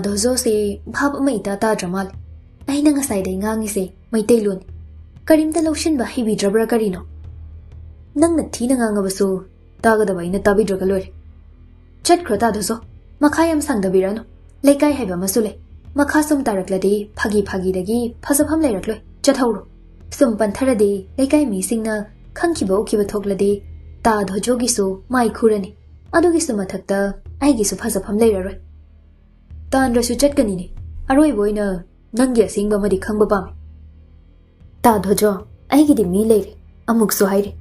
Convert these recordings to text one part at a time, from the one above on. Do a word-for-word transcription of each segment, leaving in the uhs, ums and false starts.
ꯙꯣꯖꯣꯁꯦ ꯚꯥꯞ ꯑꯃ ꯏꯇꯥ ꯇꯥꯗ꯭ꯔ ꯃꯥꯜꯂꯦ꯫ ꯑꯩꯅ ꯉꯁꯥꯏꯗꯩ ꯉꯥꯡꯉꯤꯁꯦ ꯃꯩꯇꯩꯂꯣꯟ꯫ ꯀꯔꯤꯝꯇ ꯂꯧꯁꯤꯟꯕ ꯍꯩꯕꯤꯗ꯭ꯔꯕ꯭ꯔꯥ ꯀꯔꯤꯅꯣ? ꯅꯪꯅ ꯊꯤꯅ ꯉꯥꯡꯉꯕꯁꯨ ꯇꯥꯒꯗꯕ ꯑꯩꯅ ꯇꯥꯕꯤꯗ꯭ꯔꯒ ꯂꯣꯏꯔꯦ꯫ ꯆꯠꯈ꯭ꯔꯣ ꯇꯥ ꯙꯣꯖꯣ, ꯃꯈꯥ ꯌꯥꯝ ꯁꯥꯡꯗꯕꯤꯔꯅꯨ꯫ ꯂꯩꯀꯥꯏ ꯍꯥꯏꯕ ꯑꯃꯁꯨ ꯂꯩ꯫ ꯃꯈꯥ ꯁꯨꯝ ꯇꯥꯔꯛꯂꯗꯤ ꯐꯥꯒꯤ ꯐꯥꯒꯤꯗꯒꯤ ꯐꯖꯐꯝ ꯂꯩꯔꯛꯂꯣꯏ꯫ ꯆꯠꯍꯧꯔꯣ꯫ ꯁꯨꯝ ꯄꯟꯊꯔꯗꯤ ꯂꯩꯀꯥꯏ ꯃꯤꯁꯤꯡꯅ ꯈꯪꯈꯤꯕ ꯎꯈꯤꯕ ꯊꯣꯛꯂꯗꯤ ꯇꯥ ꯙꯣꯖꯣꯒꯤꯁꯨ ꯃꯥꯏ ꯈꯨꯔꯅꯤ꯫ ꯑꯗꯨꯒꯤꯁꯨ ꯃꯊꯛꯇ ꯑꯩꯒꯤꯁꯨ ꯐꯖꯐꯝ ꯂꯩꯔꯔꯣꯏ꯫ ꯇꯥꯟꯗ꯭ꯔꯁꯨ ꯆꯠꯀꯅꯤꯅꯦ꯫ ꯑꯔꯣꯏꯕ ꯑꯣꯏꯅ ꯅꯪꯒꯤ ꯑꯁꯦꯡꯕ ꯑꯃꯗꯤ ꯈꯪꯕ ꯄꯥꯝꯃꯤ꯫ ꯇꯥ ꯙꯣꯖꯣ, ꯑꯩꯒꯤꯗꯤ ꯃꯤ ꯂꯩꯔꯦ꯫ ꯑꯃꯨꯛꯁꯨ ꯍꯥꯏꯔꯤ,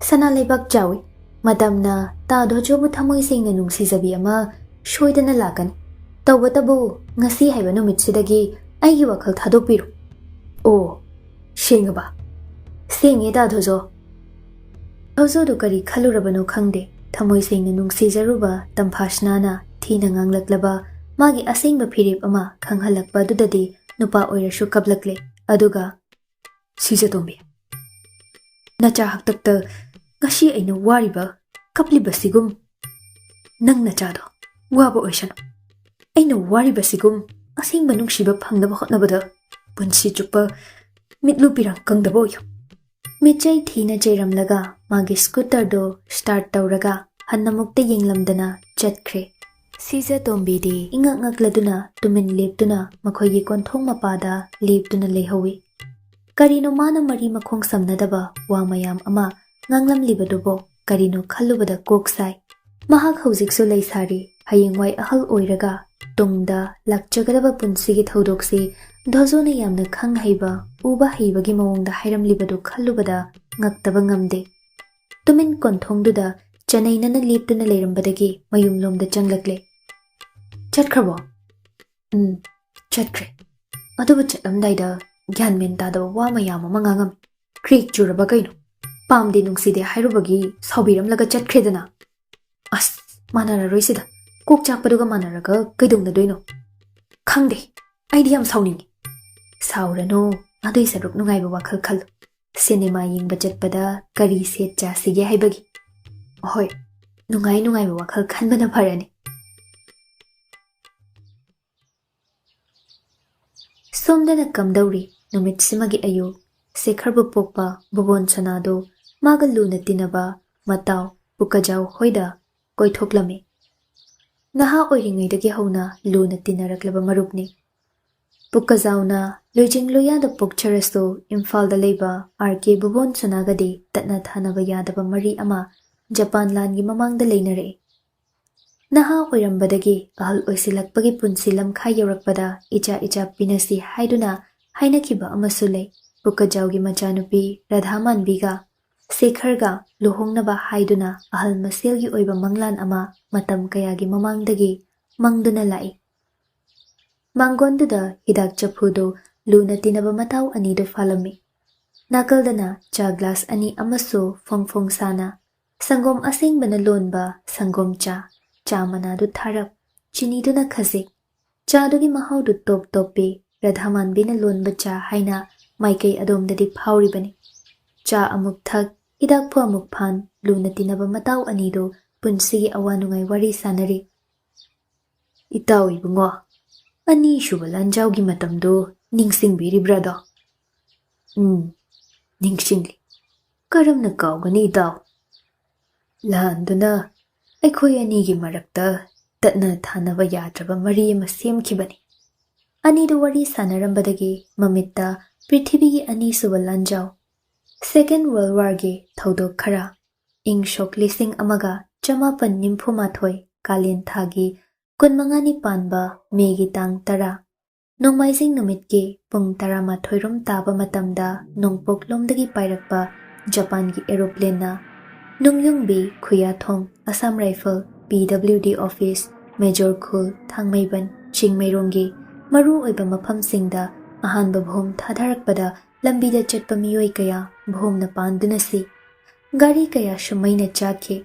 ꯁꯅꯥ ꯂꯩꯕꯥꯛ ꯆꯥꯎꯏ꯫ ꯃꯇꯝꯅ ꯇꯥ ꯙꯣꯖꯣꯕꯨ ꯊꯃꯣꯏ ꯁꯦꯡꯅ ꯅꯨꯡꯁꯤꯖꯕꯤ ꯑꯃ ꯁꯣꯏꯗꯅ ꯂꯥꯛꯀꯅꯤ꯫ ꯇꯧꯕꯇꯕꯨ ꯉꯁꯤ ꯍꯥꯏꯕ ꯅꯨꯃꯤꯠꯁꯤꯗꯒꯤ ꯑꯩꯒꯤ ꯋꯥꯈꯜ ꯊꯥꯗꯣꯛꯄꯤꯔꯣ꯫ ꯑꯣ, ꯁꯦꯡꯉꯕ? ꯁꯦꯡꯉꯦ ꯇꯥ ꯙꯣꯖꯣ꯫ ꯙꯣꯖꯣꯗꯨ ꯀꯔꯤ ꯈꯜꯂꯨꯔꯕꯅꯣ ꯈꯪꯗꯦ, ꯊꯃꯣꯏ ꯁꯦꯡꯅ ꯅꯨꯡꯁꯤꯖꯔꯨꯕ ꯇꯝꯐꯥꯁꯅꯥꯅ ꯊꯤꯅ ꯉꯥꯡꯂꯛꯂꯕ ꯃꯥꯒꯤ ꯑꯁꯦꯡꯕ ꯐꯤꯔꯦꯞ ꯑꯃ ꯈꯪꯍꯜꯂꯛꯄ ꯑꯗꯨꯗꯗꯤ ꯅꯨꯄꯥ ꯑꯣꯏꯔꯁꯨ ꯀꯞꯂꯛꯂꯦ꯫ ꯑꯗꯨꯒ, ꯁꯤꯖꯇꯣꯝꯕꯤ, ꯅꯆꯥ ꯍꯥꯛꯇꯛꯇ ꯉꯁꯤ ꯑꯩꯅ ꯋꯥꯔꯤꯕ ꯀꯞꯂꯤꯕꯁꯤꯒꯨꯝ ꯅꯪ ꯅꯆꯥꯗꯣ ꯋꯥꯕ ꯑꯣꯏꯁꯅꯨ꯫ ꯑꯩꯅ ꯋꯥꯔꯤꯕꯁꯤꯒꯨꯝ ꯑꯁꯦꯡꯕ ꯅꯨꯡꯁꯤꯕ ꯐꯪꯅꯕ ꯍꯣꯠꯅꯕꯗ ꯄꯨꯟꯁꯤ ꯆꯨꯞꯄ ꯃꯤꯠꯂꯨ ꯄꯤꯔꯥꯡ ꯀꯪꯗꯕ ꯑꯣꯏꯌꯨ꯫ ꯃꯤꯠꯆꯩ ꯊꯤꯅ ꯆꯩꯔꯝꯂꯒ ꯃꯥꯒꯤ ꯁ꯭ꯀꯨꯇꯔꯗꯣ ꯁ꯭ꯇꯥꯔꯠ ꯇꯧꯔꯒ ꯍꯟꯅꯃꯨꯛꯇ ꯌꯦꯡꯂꯝꯗꯅ ꯆꯠꯈ꯭ꯔꯦ꯫ ꯁꯤꯖꯇꯣꯝꯕꯤꯗꯤ ꯏꯉꯛ ꯉꯛꯂꯗꯨꯅ ꯇꯨꯃꯤꯟ ꯂꯦꯞꯇꯨꯅ ꯃꯈꯣꯏꯒꯤ ꯀꯣꯟꯊꯣꯡ ꯃꯄꯥꯗ ꯂꯦꯞꯇꯨꯅ ꯂꯩꯍꯧꯏ꯫ ꯀꯔꯤꯅꯣ ꯃꯥꯅ ꯃꯔꯤ ꯃꯈꯣꯡ ꯁꯝꯅꯗꯕ ꯋꯥ ꯃꯌꯥꯝ ꯑꯃ ꯉꯥꯡꯂꯝꯂꯤꯕꯗꯨꯕꯣ? ꯀꯔꯤꯅꯣ ꯈꯜꯂꯨꯕꯗ ꯀꯣꯛ ꯁꯥꯏ꯫ ꯃꯍꯥꯛ ꯍꯧꯖꯤꯛꯁꯨ ꯂꯩꯁꯥꯔꯤ, ꯍꯌꯦꯡꯋꯥꯏ ꯑꯍꯜ ꯑꯣꯏꯔꯒ ꯇꯨꯡꯗ ꯂꯥꯛꯆꯒꯗꯕ ꯄꯨꯟꯁꯤꯒꯤ ꯊꯧꯗꯣꯛꯁꯤ ꯙꯣꯖꯣꯅ ꯌꯥꯝꯅ ꯈꯪ ꯍꯩꯕ, ꯎꯕ ꯍꯩꯕꯒꯤ ꯃꯑꯣꯡꯗ ꯍꯥꯏꯔꯝꯂꯤꯕꯗꯨ ꯈꯜꯂꯨꯕꯗ ꯉꯛꯇꯕ ꯉꯝꯗꯦ꯫ ꯇꯨꯃꯤꯟ ꯀꯣꯟꯊꯣꯡꯗꯨꯗ ꯆꯅꯩꯅꯅ ꯂꯦꯞꯇꯨꯅ ꯂꯩꯔꯝꯕꯗꯒꯤ ꯃꯌꯨꯝꯂꯣꯝꯗ ꯆꯪꯂꯛꯂꯦ꯫ ꯆꯠꯈ꯭ꯔꯕꯣ? ꯎꯝ, ꯆꯠꯈ꯭ꯔꯦ꯫ ꯑꯗꯨꯕꯨ ꯆꯠꯂꯝꯗꯥꯏꯗ ꯒ꯭ꯌꯥꯟ ꯃꯦꯟ ꯇꯥꯗꯕ ꯋꯥ ꯃꯌꯥꯝ ꯑꯃ ꯉꯥꯡꯉꯝꯃꯤ꯫ ꯀ꯭ꯔꯤꯛ ꯆꯨꯔꯕ ꯀꯩꯅꯣ? ꯄꯥꯝꯗꯦ ꯅꯨꯡꯁꯤꯗꯦ ꯍꯥꯏꯔꯨꯕꯒꯤ ꯁꯥꯎꯕꯤꯔꯝꯂꯒ ꯆꯠꯈ꯭ꯔꯦꯗꯅ꯫ ꯑꯁ, ꯃꯥꯟꯅꯔꯔꯣꯏꯁꯤꯗ꯫ ꯀꯣꯛ ꯆꯥꯛꯄꯗꯨꯒ ꯃꯥꯟꯅꯔꯒ ꯀꯩꯗꯧꯅꯗꯣꯏꯅꯣ? ꯈꯪꯗꯦ, ꯑꯩꯗꯤ ꯌꯥꯝ ꯁꯥꯎꯅꯤꯡꯉꯤ꯫ ꯁꯥꯎꯔꯅꯨ, ꯑꯗꯨꯏ ꯁꯔꯨꯛ ꯅꯨꯡꯉꯥꯏꯕ ꯋꯥꯈꯜ ꯈꯜꯂꯨ꯫ ꯁꯤꯅꯦꯃꯥ ꯌꯦꯡꯕ ꯆꯠꯄꯗ ꯀꯔꯤ ꯁꯦꯠ ꯆꯥꯁꯤꯒꯦ ꯍꯥꯏꯕꯒꯤ꯫ ꯍꯣꯏ, ꯅꯨꯡꯉꯥꯏ ꯅꯨꯡꯉꯥꯏꯕ ꯋꯥꯈꯜ ꯈꯟꯕꯅ ꯐꯔꯅꯤ꯫ ꯇꯨꯝꯗꯅ ꯀꯝꯗꯧꯔꯤ? ꯅꯨꯃꯤꯠꯁꯤꯃꯒꯤ ꯑꯌꯨꯛ ꯁꯦꯈꯔꯕꯨ ꯄꯣꯛꯄ ꯕꯣꯕꯣꯟ ꯁꯅꯥꯗꯨ ꯃꯥꯒ ꯂꯨꯅ ꯇꯤꯟꯅꯕ ꯃꯇꯥꯎ ꯄꯨꯀꯖꯥꯎ ꯍꯣꯏꯗ ꯀꯣꯏꯊꯣꯛꯂꯝꯃꯤ꯫ ꯅꯍꯥ ꯑꯣꯏꯔꯤꯉꯩꯗꯒꯤ ꯍꯧꯅ ꯂꯨꯅ ꯇꯤꯟꯅꯔꯛꯂꯕ ꯃꯔꯨꯞꯅꯤ꯫ ꯄꯨꯀꯖꯥꯎꯅ ꯂꯨꯏꯖꯤꯡ ꯂꯨꯌꯥꯗ ꯄꯣꯛꯆꯔꯁꯨ ꯏꯝꯐꯥꯜꯗ ꯂꯩꯕ ꯑꯥꯔ ꯀꯦ ꯕꯣꯕꯣꯟ ꯁꯅꯥꯒꯗꯤ ꯇꯠꯅ ꯊꯥꯅꯕ ꯌꯥꯗꯕ ꯃꯔꯤ ꯑꯃ ꯖꯄꯥꯟ ꯂꯥꯟꯒꯤ ꯃꯃꯥꯡꯗ ꯂꯩꯅꯔꯛꯏ꯫ ꯅꯍꯥ ꯑꯣꯏꯔꯝꯕꯗꯒꯤ ꯑꯍꯜ ꯑꯣꯏꯁꯤꯜꯂꯛꯄꯒꯤ ꯄꯨꯟꯁꯤ ꯂꯝꯈꯥꯏ ꯌꯧꯔꯛꯄꯗ ꯏꯆꯥ ꯏꯆꯥ ꯄꯤꯅꯁꯤ ꯍꯥꯏꯗꯨꯅ ꯍꯥꯏꯅꯈꯤꯕ ꯑꯃꯁꯨ ꯂꯩ꯫ ꯄꯨꯀꯖꯥꯎꯒꯤ ꯃꯆꯥꯅꯨꯄꯤ ꯔꯥꯙꯥꯃꯥꯟꯕꯤꯒ ꯁꯦꯈꯔꯒ ꯂꯨꯍꯣꯡꯅꯕ ꯍꯥꯏꯗꯨꯅ ꯑꯍꯜ ꯃꯁꯦꯜꯒꯤ ꯑꯣꯏꯕ ꯃꯪꯂꯥꯟ ꯑꯃ ꯃꯇꯝ ꯀꯌꯥꯒꯤ ꯃꯃꯥꯡꯗꯒꯤ ꯃꯪꯗꯨꯅ ꯂꯥꯛꯏ꯫ ꯃꯥꯡꯒꯣꯟꯗꯨꯗ ꯍꯤꯗꯥꯛ ꯆꯐꯨꯗꯨ ꯂꯨꯅ ꯇꯤꯟꯅꯕ ꯃꯇꯥꯎ ꯑꯅꯤꯗꯨ ꯐꯥꯜꯂꯝꯃꯤ꯫ ꯅꯥꯀꯜꯗꯅ ꯆꯥ ꯒ꯭ꯂꯥꯁ ꯑꯅꯤ ꯑꯃꯁꯨ ꯐꯣꯡ ꯐꯣꯡ ꯁꯥꯅ, ꯁꯪꯒꯣꯝ ꯑꯁꯦꯡꯕꯅ ꯂꯣꯟꯕ ꯁꯪꯒꯣꯝ ꯆꯥ, ꯆꯥ ꯃꯅꯥꯗꯨ ꯊꯥꯔꯞ, ꯆꯤꯅꯤꯗꯨꯅ ꯈꯖꯤꯛ꯫ ꯆꯥꯗꯨꯒꯤ ꯃꯍꯥꯎꯗꯨ ꯇꯣꯞ ꯇꯣꯞꯄꯤ꯫ ꯔꯥꯙꯥꯃꯥꯟꯕꯤꯅ ꯂꯣꯟꯕ ꯆꯥ ꯍꯥꯏꯅ ꯃꯥꯏꯀꯩ ꯑꯗꯣꯝꯗꯗꯤ ꯐꯥꯎꯔꯤꯕꯅꯤ꯫ ꯆꯥ ꯑꯃꯨꯛ ꯊꯛ, ꯍꯤꯗꯥꯛꯄꯨ ꯑꯃꯨꯛ ꯐꯥꯟ, ꯂꯨꯅ ꯇꯤꯟꯅꯕ ꯃꯇꯥꯎ ꯑꯅꯤꯗꯨ ꯄꯨꯟꯁꯤꯒꯤ ꯑꯋꯥ ꯅꯨꯡꯉꯥꯏ ꯋꯥꯔꯤ ꯁꯥꯟꯅꯔꯤ꯫ "ꯏꯇꯥꯎ ꯏꯕꯨꯡꯉꯣ, ꯑꯅꯤꯁꯨꯕ ꯂꯥꯟꯖꯥꯎꯒꯤ ꯃꯇꯝꯗꯨ ꯅꯤꯡꯁꯤꯡꯕꯤꯔꯤꯕ꯭ꯔꯥꯗꯣ?" "ꯎꯝ, ꯅꯤꯡꯁꯤꯡꯂꯤ꯫ ꯀꯔꯝꯅ ꯀꯥꯎꯒꯅꯤ ꯏꯇꯥꯎ? ꯂꯥꯟꯗꯨꯅ ꯑꯩꯈꯣꯏ ꯑꯅꯤꯒꯤ ꯃꯔꯛꯇ ꯇꯠꯅ ꯊꯥꯅꯕ ꯌꯥꯗ꯭ꯔꯕ ꯃꯔꯤ ꯑꯃ ꯁꯦꯝꯈꯤꯕꯅꯤ꯫" ꯑꯅꯤꯗꯨ ꯋꯥꯔꯤ ꯁꯥꯟꯅꯔꯝꯕꯗꯒꯤ ꯃꯃꯤꯠꯇ ꯄ꯭ꯔꯤꯊꯤꯕꯤꯒꯤ ꯑꯅꯤꯁꯨꯕ ꯂꯥꯟꯖꯥꯎ, Second World Warꯒꯤ ꯊꯧꯗꯣꯛ ꯈꯔ, ꯏꯪ ꯁꯣꯛ ꯂꯤꯁꯤꯡ ꯑꯃꯒ ꯆꯃꯥꯄꯟ ꯅꯤꯐꯨ ꯃꯥꯊꯣꯏ ꯀꯥꯂꯦꯟ ꯊꯥꯒꯤ ꯀꯨꯟꯃꯉꯥꯅꯤ ꯄꯥꯟꯕ ꯃꯦꯒꯤ ꯇꯥꯡ ꯇꯔꯥ, ꯅꯣꯡꯃꯥꯏꯖꯤꯡ ꯅꯨꯃꯤꯠꯀꯤ ꯄꯨꯡ ꯇꯔꯥꯃꯥꯊꯣꯏ ꯔꯣꯝ ꯇꯥꯕ ꯃꯇꯝꯗ ꯅꯣꯡꯄꯣꯛꯂꯣꯝꯗꯒꯤ ꯄꯥꯏꯔꯛꯄ ꯖꯄꯥꯟꯒꯤ ꯑꯦꯔꯣꯄ꯭ꯂꯦꯟꯅ ꯅꯨꯡꯌꯨꯡꯕꯤ, ꯈꯨꯌꯥꯊꯣꯡ, ꯑꯁꯥꯝ ꯔꯥꯏꯐꯜ, ꯄꯤ ꯗꯕ꯭ꯂꯤꯎ ꯗꯤ ꯑꯣꯐꯤꯁ, ꯃꯦꯖꯣꯔ ꯈꯨꯜ, ꯊꯥꯡꯃꯩꯕꯟ, ꯆꯤꯡꯃꯩꯔꯣꯡꯒꯤ ꯃꯔꯨꯑꯣꯏꯕ ꯃꯐꯝꯁꯤꯡꯗ ꯑꯍꯥꯟꯕ ꯕꯣꯝ ꯊꯥꯗꯔꯛꯄꯗ ꯂꯝꯕꯤꯗ ꯆꯠꯄ ꯃꯤꯑꯣꯏ ꯀꯌꯥ ꯕꯣꯝꯅ ꯄꯥꯟꯗꯨꯅ ꯁꯤ꯫ ꯒꯥꯔꯤ ꯀꯌꯥꯁꯨ ꯃꯩꯅ ꯆꯥꯛꯈꯤ꯫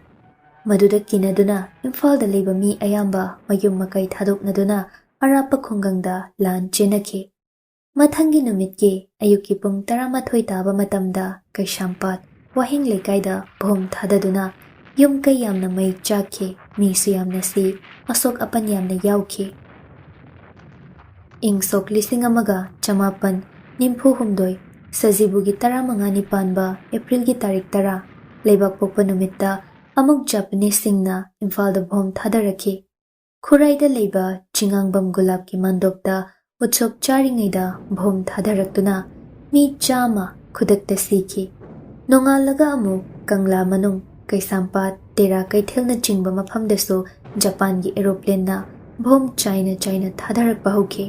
ꯃꯗꯨꯗ ꯀꯤꯅꯗꯨꯅ ꯏꯝꯐꯥꯜꯗ ꯂꯩꯕ ꯃꯤ ꯑꯌꯥꯝꯕ ꯃꯌꯨꯝ ꯃꯀꯩ ꯊꯥꯗꯣꯛꯅꯗꯨꯅ ꯑꯔꯥꯞꯄ ꯈꯨꯡꯒꯪꯗ ꯂꯥꯟ ꯆꯦꯟꯅꯈꯤ꯫ ꯃꯊꯪꯒꯤ ꯅꯨꯃꯤꯠꯀꯤ ꯑꯌꯨꯛꯀꯤ ꯄꯨꯡ ꯇꯔꯥꯃꯥꯊꯣꯏ ꯇꯥꯕ ꯃꯇꯝꯗ ꯀꯩꯁꯥꯝꯄꯥꯠ, ꯋꯥꯍꯦꯡ ꯂꯩꯀꯥꯏꯗ ꯕꯣꯝ ꯊꯥꯗꯗꯨꯅ ꯌꯨꯝ ꯀꯩ ꯌꯥꯝꯅ ꯃꯩ ꯆꯥꯛꯈꯤ, ꯃꯤꯁꯨ ꯌꯥꯝꯅ ꯁꯤ, ꯑꯁꯣꯛ ꯑꯄꯟ ꯌꯥꯝꯅ ꯌꯥꯎꯈꯤ꯫ ꯏꯪ ꯁꯣꯛ ꯂꯤꯁꯤꯡ ꯑꯃꯒ ꯆꯃꯥꯄꯟ ꯅꯤꯐꯨ ꯍꯨꯝꯗꯣꯏ, ꯁꯖꯤꯕꯨꯒꯤ ꯇꯔꯥꯃꯉꯥꯅꯤ ꯄꯥꯟꯕ ꯑꯦꯄ꯭ꯔꯤꯜꯒꯤ ꯇꯥꯔꯤꯛ ꯇꯔꯥ, ꯂꯩꯕꯥꯛꯄꯣꯛꯄ ꯅꯨꯃꯤꯠꯇ ꯑꯃꯨꯛ ꯖꯄꯥꯅꯤꯁꯁꯤꯡꯅ ꯏꯝꯐꯥꯜꯗ ꯕꯣꯝ ꯊꯥꯗꯔꯛꯈꯤ꯫ ꯈꯨꯔꯥꯏꯗ ꯂꯩꯕ ꯆꯤꯉꯥꯡꯕꯝ ꯒꯨꯂꯥꯞꯀꯤ ꯃꯥꯟꯗꯣꯞꯇ ꯎꯠꯁꯣꯞ ꯆꯥꯔꯤꯉꯩꯗ ꯕꯣꯝ ꯊꯥꯗꯔꯛꯇꯨꯅ ꯃꯤ ꯆꯥꯝꯃ ꯈꯨꯗꯛꯇ ꯁꯤꯈꯤ꯫ ꯅꯣꯡꯉꯥꯜꯂꯒ ꯑꯃꯨꯛ ꯀꯪꯂꯥ ꯃꯅꯨꯡ, ꯀꯩꯁꯥꯝꯄꯥꯠ, ꯇꯦꯔꯥ ꯀꯩꯊꯦꯜꯅꯆꯤꯡꯕ ꯃꯐꯝꯗꯁꯨ ꯖꯄꯥꯟꯒꯤ ꯑꯦꯔꯣꯄ꯭ꯂꯦꯟꯅ ꯕꯣꯝ ꯆꯥꯏꯅ ꯆꯥꯏꯅ ꯊꯥꯗꯔꯛꯄ ꯍꯧꯈꯤ꯫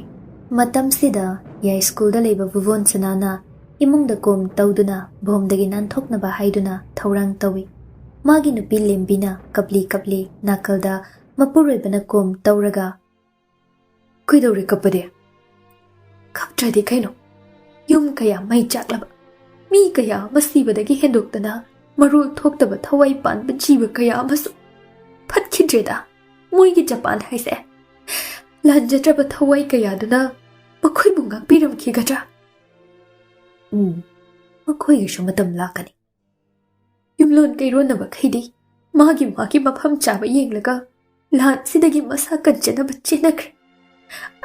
ꯃꯇꯝꯁꯤꯗ ꯌꯥꯏꯁ꯭ꯀꯨꯜꯗ ꯂꯩꯕ ꯚꯨꯕꯣꯟ ꯁꯅꯥꯅ ꯏꯃꯨꯡꯗ ꯀꯣꯝ ꯇꯧꯗꯨꯅ ꯕꯣꯝꯗꯒꯤ ꯅꯥꯟꯊꯣꯛꯅꯕ ꯍꯥꯏꯗꯨꯅ ꯊꯧꯔꯥꯡ ꯇꯧꯏ꯫ ꯃꯥꯒꯤ ꯅꯨꯄꯤ ꯂꯦꯝꯕꯤꯅ ꯀꯞꯂꯤ ꯀꯞꯂꯤ ꯅꯥꯀꯜꯗ ꯃꯄꯨꯔꯣꯏꯕꯅ ꯀꯣꯝ ꯇꯧꯔꯒ, "ꯀꯩꯗꯧꯔꯦ ꯀꯞꯄꯗꯤ? ꯀꯞꯇ꯭ꯔꯗꯤ ꯀꯩꯅꯣ? ꯌꯨꯝ ꯀꯌꯥ ꯃꯩ ꯆꯥꯛꯂꯕ, ꯃꯤ ꯀꯌꯥ ꯑꯃ ꯁꯤꯕꯗꯒꯤ ꯍꯦꯟꯗꯣꯛꯇꯅ ꯃꯔꯣꯜ ꯊꯣꯛꯇꯕ ꯊꯋꯥꯏ ꯄꯥꯟꯕ ꯖꯤꯕ ꯀꯌꯥ ꯑꯃꯁꯨ ꯐꯠꯈꯤꯗ꯭ꯔꯦꯗ꯫ ꯃꯣꯏꯒꯤ ꯖꯄꯥꯟ ꯍꯥꯏꯁꯦ ꯂꯥꯟꯖꯗ꯭ꯔꯕ ꯊꯋꯥꯏ ꯀꯌꯥꯗꯨꯅ ꯃꯈꯣꯏꯕꯨ ꯉꯥꯛꯄꯤꯔꯝꯈꯤꯒꯗ꯭ꯔꯥ?" ꯎꯝ, ꯃꯈꯣꯏꯒꯤꯁꯨ ꯃꯇꯝ ꯂꯥꯛꯀꯅꯤ꯫ ꯌꯨꯝꯂꯣꯟ ꯀꯩꯔꯣꯟꯅꯕꯈꯩꯗꯤ ꯃꯥꯒꯤ ꯃꯥꯒꯤ ꯃꯐꯝ ꯆꯥꯕ ꯌꯦꯡꯂꯒ ꯂꯥꯟꯁꯤꯗꯒꯤ ꯃꯁꯥ ꯀꯟꯖꯅꯕ ꯆꯦꯟꯅꯈ꯭ꯔꯦ꯫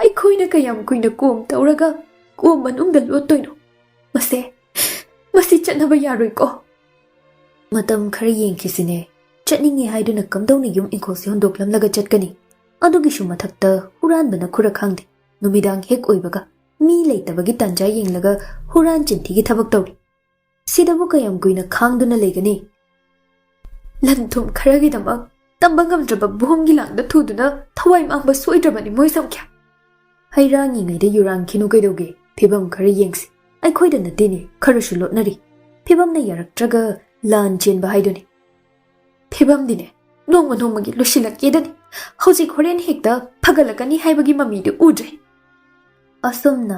ꯑꯩꯈꯣꯏꯅ ꯀꯌꯥꯝ ꯀꯨꯏꯅ ꯀꯣꯝ ꯇꯧꯔꯒ ꯀꯣꯝ ꯃꯅꯨꯡꯗ ꯂꯣꯠꯇꯣꯏꯅꯣ? ꯃꯁꯦ, ꯃꯁꯤ ꯆꯠꯅꯕ ꯌꯥꯔꯣꯏꯀꯣ꯫ ꯃꯇꯝ ꯈꯔ ꯌꯦꯡꯈꯤꯁꯤꯅꯦ꯫ ꯆꯠꯅꯤꯡꯉꯦ ꯍꯥꯏꯗꯨꯅ ꯀꯝꯗꯧꯅ ꯌꯨꯝ ꯏꯪꯈꯣꯜꯁꯤ ꯍꯨꯟꯗꯣꯛꯂꯝꯂꯒ ꯆꯠꯀꯅꯤ? ꯑꯗꯨꯒꯤꯁꯨ ꯃꯊꯛꯇ ꯍꯨꯔꯥꯟꯕꯅ ꯈꯨꯔ ꯈꯥꯡꯗꯦ꯫ ꯅꯨꯃꯤꯗꯥꯡ ꯍꯦꯛ ꯑꯣꯏꯕꯒ ꯃꯤ ꯂꯩꯇꯕꯒꯤ ꯇꯥꯟꯖꯥ ꯌꯦꯡꯂꯒ ꯍꯨꯔꯥꯟ ꯆꯤꯟꯊꯤꯒꯤ ꯊꯕꯛ ꯇꯧꯔꯤ꯫ ꯁꯤꯗꯕꯨ ꯀꯌꯥꯝ ꯀꯨꯏꯅ ꯈꯥꯡꯗꯨꯅ ꯂꯩꯒꯅꯤ? ꯂꯟ ꯊꯨꯝ ꯈꯔꯒꯤꯗꯃꯛ ꯇꯝꯕ ꯉꯝꯗ꯭ꯔꯕ ꯕꯣꯝꯒꯤ ꯂꯥꯡꯗ ꯊꯨꯗꯨꯅ ꯊꯋꯥꯏ ꯃꯥꯡꯕ ꯁꯣꯏꯗ꯭ꯔꯕꯅꯤ ꯃꯣꯏ ꯁꯝꯈ꯭ꯌꯥ꯫ ꯍꯩꯔꯥꯡꯉꯤꯉꯩꯗ ꯌꯨꯔꯥꯡꯈꯤꯅꯨ ꯀꯩꯗꯧꯒꯦ? ꯐꯤꯕꯝ ꯈꯔ ꯌꯦꯡꯁꯤ꯫ ꯑꯩꯈꯣꯏꯗ ꯅꯠꯇꯦꯅꯦ, ꯈꯔꯁꯨ ꯂꯣꯠꯅꯔꯤ꯫ ꯐꯤꯕꯝꯅ ꯌꯥꯔꯛꯇ꯭ꯔꯒ ꯂꯥꯟ ꯆꯦꯟꯕ ꯍꯥꯏꯗꯨꯅꯤ꯫ ꯐꯤꯕꯝꯗꯤꯅꯦ, ꯅꯣꯡꯃ ꯅꯣꯡꯃꯒꯤ ꯂꯨꯁꯤꯜꯂꯛꯀꯦꯗꯅꯤ꯫ ꯍꯧꯖꯤꯛ ꯍꯣꯔꯦꯟ ꯍꯦꯛꯇ ꯐꯒꯠꯂꯛꯀꯅꯤ ꯍꯥꯏꯕꯒꯤ ꯃꯃꯤꯗꯤ ꯎꯗ꯭ꯔꯦ꯫ ꯑꯁꯨꯝꯅ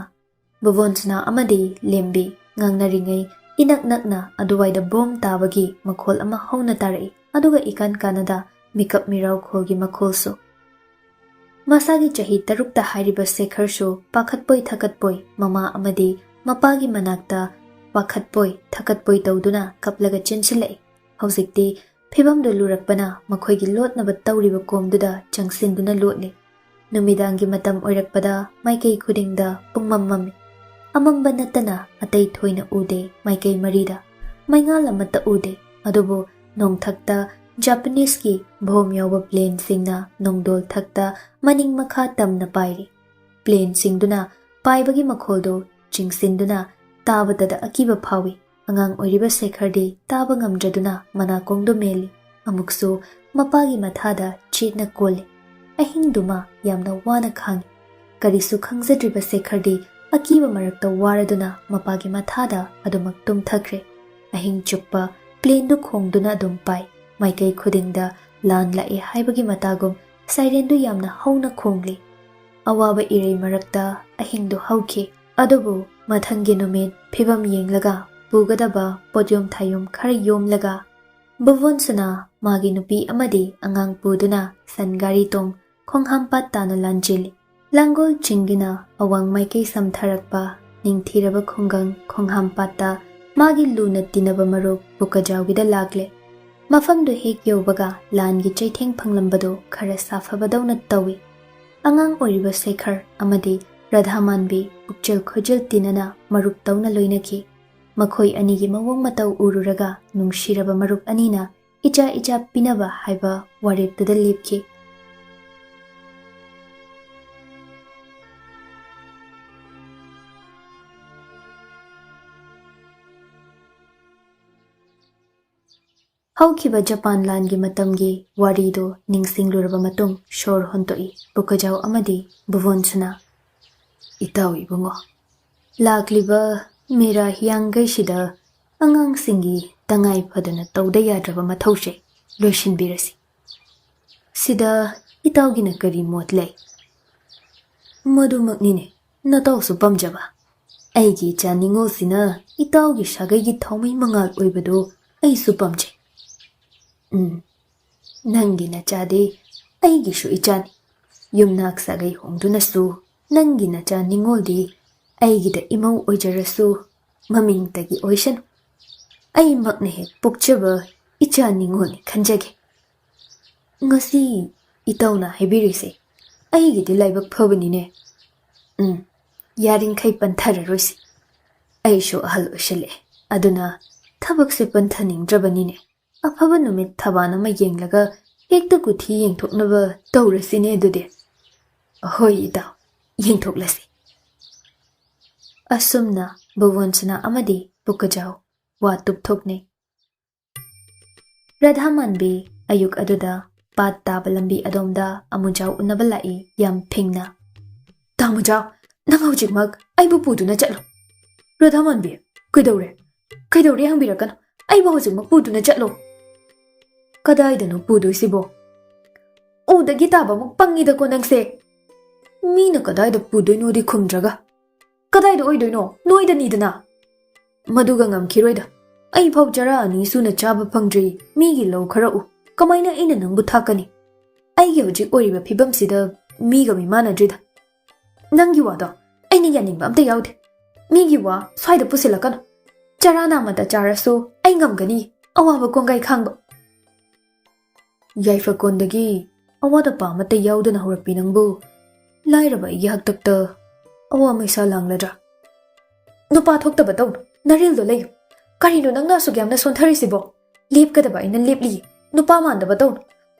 ꯕꯣꯕꯣꯟꯁꯅꯥ ꯑꯃꯗꯤ ꯂꯦꯝꯕꯤ ꯉꯥꯡꯅꯔꯤꯉꯩ ꯏꯅꯛ ꯅꯛꯅ ꯑꯗꯨꯋꯥꯏꯗ ꯕꯣꯝ ꯇꯥꯕꯒꯤ ꯃꯈꯣꯜ ꯑꯃ ꯍꯧꯅ ꯇꯥꯔꯛꯏ꯫ ꯑꯗꯨꯒ ꯏꯀꯥꯟ ꯀꯥꯟꯅꯗ ꯃꯤꯀꯞ ꯃꯤꯔꯥꯎꯈꯣꯜꯒꯤ ꯃꯈꯣꯜꯁꯨ꯫ ꯃꯁꯥꯒꯤ ꯆꯍꯤ ꯇꯔꯨꯛꯇ ꯍꯥꯏꯔꯤꯕ ꯁꯦꯈꯔꯁꯨ ꯄꯥꯈꯠꯄꯣꯏ ꯊꯀꯠꯄꯣꯏ ꯃꯃꯥ ꯑꯃꯗꯤ ꯃꯄꯥꯒꯤ ꯃꯅꯥꯛꯇ ꯄꯥꯈꯠꯄꯣꯏ ꯊꯀꯠꯄꯣꯏ ꯇꯧꯗꯨꯅ ꯀꯞꯂꯒ ꯆꯦꯟꯁꯤꯜꯂꯛꯏ꯫ ꯍꯧꯖꯤꯛꯇꯤ ꯐꯤꯕꯝꯗꯨ ꯂꯨꯔꯛꯄꯅ ꯃꯈꯣꯏꯒꯤ ꯂꯣꯠꯅꯕ ꯇꯧꯔꯤꯕ ꯀꯣꯝꯗꯨꯗ ꯆꯪꯁꯤꯟꯗꯨꯅ ꯂꯣꯠꯂꯤ꯫ ꯅꯨꯃꯤꯗꯥꯡꯒꯤ ꯃꯇꯝ ꯑꯣꯏꯔꯛꯄꯗ ꯃꯥꯏꯀꯩ ꯈꯨꯗꯤꯡꯗ ꯄꯨꯡꯃꯝ ꯃꯝꯃꯤ꯫ ꯑꯃꯝꯕ ꯅꯠꯇꯅ ꯑꯇꯩ ꯊꯣꯏꯅ ꯎꯗꯦ ꯃꯥꯏꯀꯩ ꯃꯔꯤꯗ꯫ ꯃꯩꯉꯥꯜ ꯑꯃꯠꯇ ꯎꯗꯦ꯫ ꯑꯗꯨꯕꯨ ꯅꯣꯡꯊꯛꯇ ꯖꯄꯥꯅꯤꯁꯀꯤ ꯕꯣꯝ ꯌꯥꯎꯕ ꯄ꯭ꯂꯦꯟꯁꯤꯡꯅ ꯅꯣꯡꯗꯣꯜ ꯊꯛꯇ ꯃꯅꯤꯡ ꯃꯈꯥ ꯇꯝꯅ ꯄꯥꯏꯔꯤ꯫ ꯄ꯭ꯂꯦꯟꯁꯤꯡꯗꯨꯅ ꯄꯥꯏꯕꯒꯤ ꯃꯈꯣꯜꯗꯨ ꯆꯤꯡꯁꯤꯟꯗꯨꯅ ꯇꯥꯕꯗꯗ ꯑꯀꯤꯕ ꯐꯥꯎꯏ꯫ ꯑꯉꯥꯡ ꯑꯣꯏꯔꯤꯕ ꯁꯦꯈꯔꯗꯤ ꯇꯥꯕ ꯉꯝꯗ꯭ꯔꯗꯨꯅ ꯃꯅꯥꯀꯣꯡꯗꯨ ꯃꯦꯜꯂꯤ꯫ ꯑꯃꯨꯛꯁꯨ ꯃꯄꯥꯒꯤ ꯃꯊꯥꯗ ꯆꯦꯠꯅ ꯀꯣꯜꯂꯤ꯫ ꯑꯍꯤꯡꯗꯨꯃ ꯌꯥꯝꯅ ꯋꯥꯅ ꯈꯥꯡꯉꯤ꯫ ꯀꯔꯤꯁꯨ ꯈꯪꯖꯗ꯭ꯔꯤꯕ ꯁꯦꯈꯔꯗꯤ ꯑꯀꯤꯕ ꯃꯔꯛꯇ ꯋꯥꯔꯗꯨꯅ ꯃꯄꯥꯒꯤ ꯃꯊꯥꯗ ꯑꯗꯨꯃꯛ ꯇꯨꯝꯊꯈ꯭ꯔꯦ꯫ ꯑꯍꯤꯡ ꯆꯨꯞꯄ ꯄ꯭ꯂꯦꯟꯗꯨ ꯈꯣꯡꯗꯨꯅ ꯑꯗꯨꯝ ꯄꯥꯏ꯫ ꯃꯥꯏꯀꯩ ꯈꯨꯗꯤꯡꯗ ꯂꯥꯟ ꯂꯥꯛꯑꯦ ꯍꯥꯏꯕꯒꯤ ꯃꯇꯥꯒꯨꯝ ꯁꯥꯏꯔꯦꯟꯗꯨ ꯌꯥꯝꯅ ꯍꯧꯅ ꯈꯣꯡꯂꯤ꯫ ꯑꯋꯥꯕ ꯏꯔꯩ ꯃꯔꯛꯇ ꯑꯍꯤꯡꯗꯨ ꯍꯧꯈꯤ꯫ ꯑꯗꯨꯕꯨ ꯃꯊꯪꯒꯤ ꯅꯨꯃꯤꯠ ꯐꯤꯕꯝ ꯌꯦꯡꯂꯒ ꯄꯨꯒꯗꯕ ꯄꯣꯠꯌꯣꯝ ꯊꯥꯌꯣꯝ ꯈꯔ ꯌꯣꯝꯂꯒ ꯕꯨꯕꯣꯟꯁꯨꯅ ꯃꯥꯒꯤ ꯅꯨꯄꯤ ꯑꯃꯗꯤ ꯑꯉꯥꯡ ꯄꯨꯗꯨꯅ ꯁꯟ ꯒꯥꯔꯤ ꯇꯣꯡ ꯈꯣꯡꯍꯥꯝꯄꯥꯠ ꯇꯥꯅ ꯂꯥꯟꯖꯦꯜꯂꯤ꯫ ꯂꯥꯡꯒꯣꯜ ꯆꯤꯡꯒꯤꯅ ꯑꯋꯥꯡ ꯃꯥꯏꯀꯩ ꯁꯝꯊꯔꯛꯄ ꯅꯤꯡꯊꯤꯔꯕ ꯈꯨꯡꯒꯪ ꯈꯣꯡꯍꯥꯝꯄꯥꯠꯇ ꯃꯥꯒꯤ ꯂꯨꯅ ꯇꯤꯟꯅꯕ ꯃꯔꯨꯞ ꯕꯨꯀꯖꯥꯎꯒꯤꯗ ꯂꯥꯛꯂꯦ꯫ ꯃꯐꯝꯗꯨ ꯍꯦꯛ ꯌꯧꯕꯒ ꯂꯥꯟꯒꯤ ꯆꯩꯊꯦꯡ ꯐꯪꯂꯝꯕꯗꯨ ꯈꯔ ꯁꯥꯐꯕꯗꯧꯅ ꯇꯧꯏ꯫ ꯑꯉꯥꯡ ꯑꯣꯏꯔꯤꯕ ꯁꯦꯈꯔ ꯑꯃꯗꯤ ꯔꯥꯙꯥꯃꯥꯟꯕꯤ ꯄꯨꯛꯆꯦꯜ ꯈꯣꯏꯖꯦꯜ ꯇꯤꯟꯅꯅ ꯃꯔꯨꯞ ꯇꯧꯅ ꯂꯣꯏꯅꯈꯤ꯫ ꯃꯈꯣꯏ ꯑꯅꯤꯒꯤ ꯃꯑꯣꯡ ꯃꯇꯧ ꯎꯔꯨꯔꯒ ꯅꯨꯡꯁꯤꯔꯕ ꯃꯔꯨꯞ ꯑꯅꯤꯅ ꯏꯆꯥ ꯏꯆꯥ ꯄꯤꯅꯕ ꯍꯥꯏꯕ ꯋꯥꯔꯦꯞꯇꯨꯗ ꯂꯦꯞꯈꯤ꯫ ꯍꯧꯈꯤꯕ ꯖꯄꯥꯟ ꯂꯥꯟꯒꯤ ꯃꯇꯝꯒꯤ ꯋꯥꯔꯤꯗꯨ ꯅꯤꯡꯁꯤꯡꯂꯨꯔꯕ ꯃꯇꯨꯡ ꯁꯣꯔ ꯍꯣꯟꯗꯣꯛꯏ ꯕꯨꯀꯖꯥꯎ ꯑꯃꯗꯤ ꯕꯨꯕꯣꯟꯁꯨꯅ꯫ "ꯏꯇꯥꯎ ꯏꯕꯨꯡꯉꯣ, ꯂꯥꯛꯂꯤꯕ ꯃꯦꯔꯥ ꯍꯤꯌꯥꯡꯒꯩꯁꯤꯗ ꯑꯉꯥꯡꯁꯤꯡꯒꯤ ꯇꯉꯥꯏ ꯐꯗꯅ ꯇꯧꯗ ꯌꯥꯗ꯭ꯔꯕ ꯃꯊꯧꯁꯦ ꯂꯣꯏꯁꯤꯟꯕꯤꯔꯁꯤ꯫ ꯁꯤꯗ ꯏꯇꯥꯎꯒꯤꯅ ꯀꯔꯤ ꯃꯣꯠ ꯂꯩ?" "ꯃꯗꯨꯃꯛꯅꯤꯅꯦ ꯅꯇꯥꯎꯁꯨ ꯄꯥꯝꯖꯕ꯫ ꯑꯩꯒꯤ ꯏꯆꯥ ꯅꯤꯉꯣꯜꯁꯤꯅ ꯏꯇꯥꯎꯒꯤ ꯁꯥꯒꯩꯒꯤ ꯊꯥꯎꯃꯩ ꯃꯉꯥꯜ ꯑꯣꯏꯕꯗꯨ ꯑꯩꯁꯨ ꯄꯥꯝꯖꯩ꯫" "ꯎꯝ, ꯅꯪꯒꯤ ꯅꯆꯥꯗꯤ ꯑꯩꯒꯤꯁꯨ ꯏꯆꯥꯅꯤ꯫ ꯌꯨꯝꯅꯥꯛ ꯁꯥꯒꯩ ꯍꯣꯡꯗꯨꯅꯁꯨ ꯅꯪꯒꯤ ꯅꯆꯥ ꯅꯤꯉꯣꯜꯗꯤ ꯑꯩꯒꯤꯗ ꯏꯃꯧ ꯑꯣꯏꯖꯔꯁꯨ ꯃꯃꯤꯡꯇꯒꯤ ꯑꯣꯏꯁꯅꯨ꯫ ꯑꯩꯃꯛꯅ ꯍꯦꯛ ꯄꯣꯛꯆꯕ ꯏꯆꯥ ꯅꯤꯉꯣꯜꯅꯤ ꯈꯟꯖꯒꯦ꯫" "ꯉꯁꯤ ꯏꯇꯥꯎꯅ ꯍꯥꯏꯕꯤꯔꯤꯁꯦ ꯑꯩꯒꯤꯗꯤ ꯂꯥꯏꯕꯛ ꯐꯕꯅꯤꯅꯦ꯫ ꯎꯝ, ꯌꯥꯔꯤꯡꯈꯩ ꯄꯟꯊꯔꯔꯣꯏꯁꯤ꯫ ꯑꯩꯁꯨ ꯑꯍꯜ ꯑꯣꯏꯁꯤꯜꯂꯛꯑꯦ, ꯑꯗꯨꯅ ꯊꯕꯛꯁꯦ ꯄꯟꯊꯅꯤꯡꯗ꯭ꯔꯕꯅꯤꯅꯦ꯫ ꯑꯐꯕ ꯅꯨꯃꯤꯠ ꯊꯕꯥꯟ ꯑꯃ ꯌꯦꯡꯂꯒ ꯍꯦꯛꯇ ꯀꯨꯊꯤ ꯌꯦꯡꯊꯣꯛꯅꯕ ꯇꯧꯔꯁꯤꯅꯦ ꯑꯗꯨꯗꯤ꯫ ꯍꯣꯏ ꯏꯇꯥꯎ, ꯌꯦꯡꯊꯣꯛꯂꯁꯤ꯫ ꯑꯁꯨꯝꯅ ꯕꯨꯕꯣꯟꯁꯅꯥ ꯑꯃꯗꯤ ꯄꯨꯀꯖꯥꯎ ꯋꯥ ꯇꯨꯞꯊꯣꯛꯅꯩ꯫ ꯔꯥꯙꯥꯃꯥꯟꯕꯤ ꯑꯌꯨꯛ ꯑꯗꯨꯗ ꯄꯥꯠ ꯇꯥꯕ ꯂꯝꯕꯤ ꯑꯗꯣꯝꯗ ꯑꯃꯨꯖꯥꯎ ꯎꯅꯕ ꯂꯥꯛꯏ ꯌꯥꯝ ꯐꯤꯡꯅ꯫ "ꯇꯥꯃꯨꯖꯥꯎ, ꯅꯪ ꯍꯧꯖꯤꯛꯃꯛ ꯑꯩꯕꯨ ꯄꯨꯗꯨꯅ ꯆꯠꯂꯣ꯫" "ꯔꯥꯙꯥꯃꯥꯟꯕꯤ, ꯀꯩꯗꯧꯔꯦ? ꯀꯩꯗꯧꯔꯦ ꯍꯪꯕꯤꯔꯛꯀꯅꯨ꯫ ꯑꯩꯕꯨ ꯍꯧꯖꯤꯛꯃꯛ ꯄꯨꯗꯨꯅ ꯆꯠꯂꯣ꯫" "ꯀꯗꯥꯏꯗꯅꯣ ꯄꯨꯗꯣꯏꯁꯤꯕꯣ?" "ꯎꯗꯒꯤ ꯇꯥꯕꯃꯨꯛ ꯄꯪꯉꯤꯗꯀꯣ ꯅꯪꯁꯦ꯫ ꯃꯤꯅ ꯀꯗꯥꯏꯗ ꯄꯨꯗꯣꯏꯅꯣꯗꯤ ꯈꯨꯝꯗ꯭ꯔꯒ꯫ ꯀꯗꯥꯏꯗ ꯑꯣꯏꯗꯣꯏꯅꯣ? ꯅꯣꯏꯗꯅꯤꯗꯅ꯫" "ꯃꯗꯨꯒ ꯉꯝꯈꯤꯔꯣꯏꯗ꯫ ꯑꯩ ꯐꯥꯎ ꯆꯔꯥ ꯑꯅꯤ ꯁꯨꯅ ꯆꯥꯕ ꯐꯪꯗ꯭ꯔꯤ, ꯃꯤꯒꯤ ꯂꯧ ꯈꯔ ꯎ꯫ ꯀꯃꯥꯏꯅ ꯑꯩꯅ ꯅꯪꯕꯨ ꯊꯥꯛꯀꯅꯤ? ꯑꯩꯒꯤ ꯍꯧꯖꯤꯛ ꯑꯣꯏꯔꯤꯕ ꯐꯤꯕꯝꯁꯤꯗ ꯃꯤꯒ ꯃꯤꯃꯥꯟꯅꯗ꯭ꯔꯤꯗ꯫" "ꯅꯪꯒꯤ ꯋꯥꯗꯣ ꯑꯩꯅ ꯌꯥꯅꯤꯡꯕ ꯑꯝꯇ ꯌꯥꯎꯗꯦ꯫ ꯃꯤꯒꯤ ꯋꯥ ꯁ꯭ꯋꯥꯏꯗ ꯄꯨꯁꯤꯜꯂꯛꯀꯅꯨ꯫ ꯆꯔꯥ ꯅꯥꯝꯃꯇ ꯆꯥꯔꯁꯨ ꯑꯩ ꯉꯝꯒꯅꯤ ꯑꯋꯥꯕ ꯀꯣꯡꯒꯥꯏ ꯈꯥꯡꯕ꯫" "ꯌꯥꯏꯐꯀꯣꯟꯗꯒꯤ ꯑꯋꯥꯠ ꯑꯄꯥ ꯑꯃꯠꯇ ꯌꯥꯎꯗꯅ ꯍꯧꯔꯛꯄꯤ ꯅꯪꯕꯨ ꯂꯥꯏꯔꯕ ꯑꯩꯒꯤ ꯍꯥꯛꯇꯛꯇ ꯑꯋꯥ ꯃꯩꯁꯥ ꯂꯥꯡꯂꯗ꯭ꯔꯥ?" "ꯅꯨꯄꯥ ꯊꯣꯛꯇꯕ ꯇꯧꯅꯨ, ꯅꯔꯤꯜꯗꯣ ꯂꯩꯌꯨ꯫ ꯀꯔꯤꯅꯣ ꯅꯪꯅ ꯑꯁꯨꯛ ꯌꯥꯝꯅ ꯁꯣꯟꯊꯔꯤꯁꯤꯕꯣ? ꯂꯦꯞꯀꯗꯕ ꯑꯩꯅ ꯂꯦꯞꯂꯤꯌꯦ, ꯅꯨꯄꯥ ꯃꯥꯟꯗꯕ ꯇꯧꯅꯨ꯫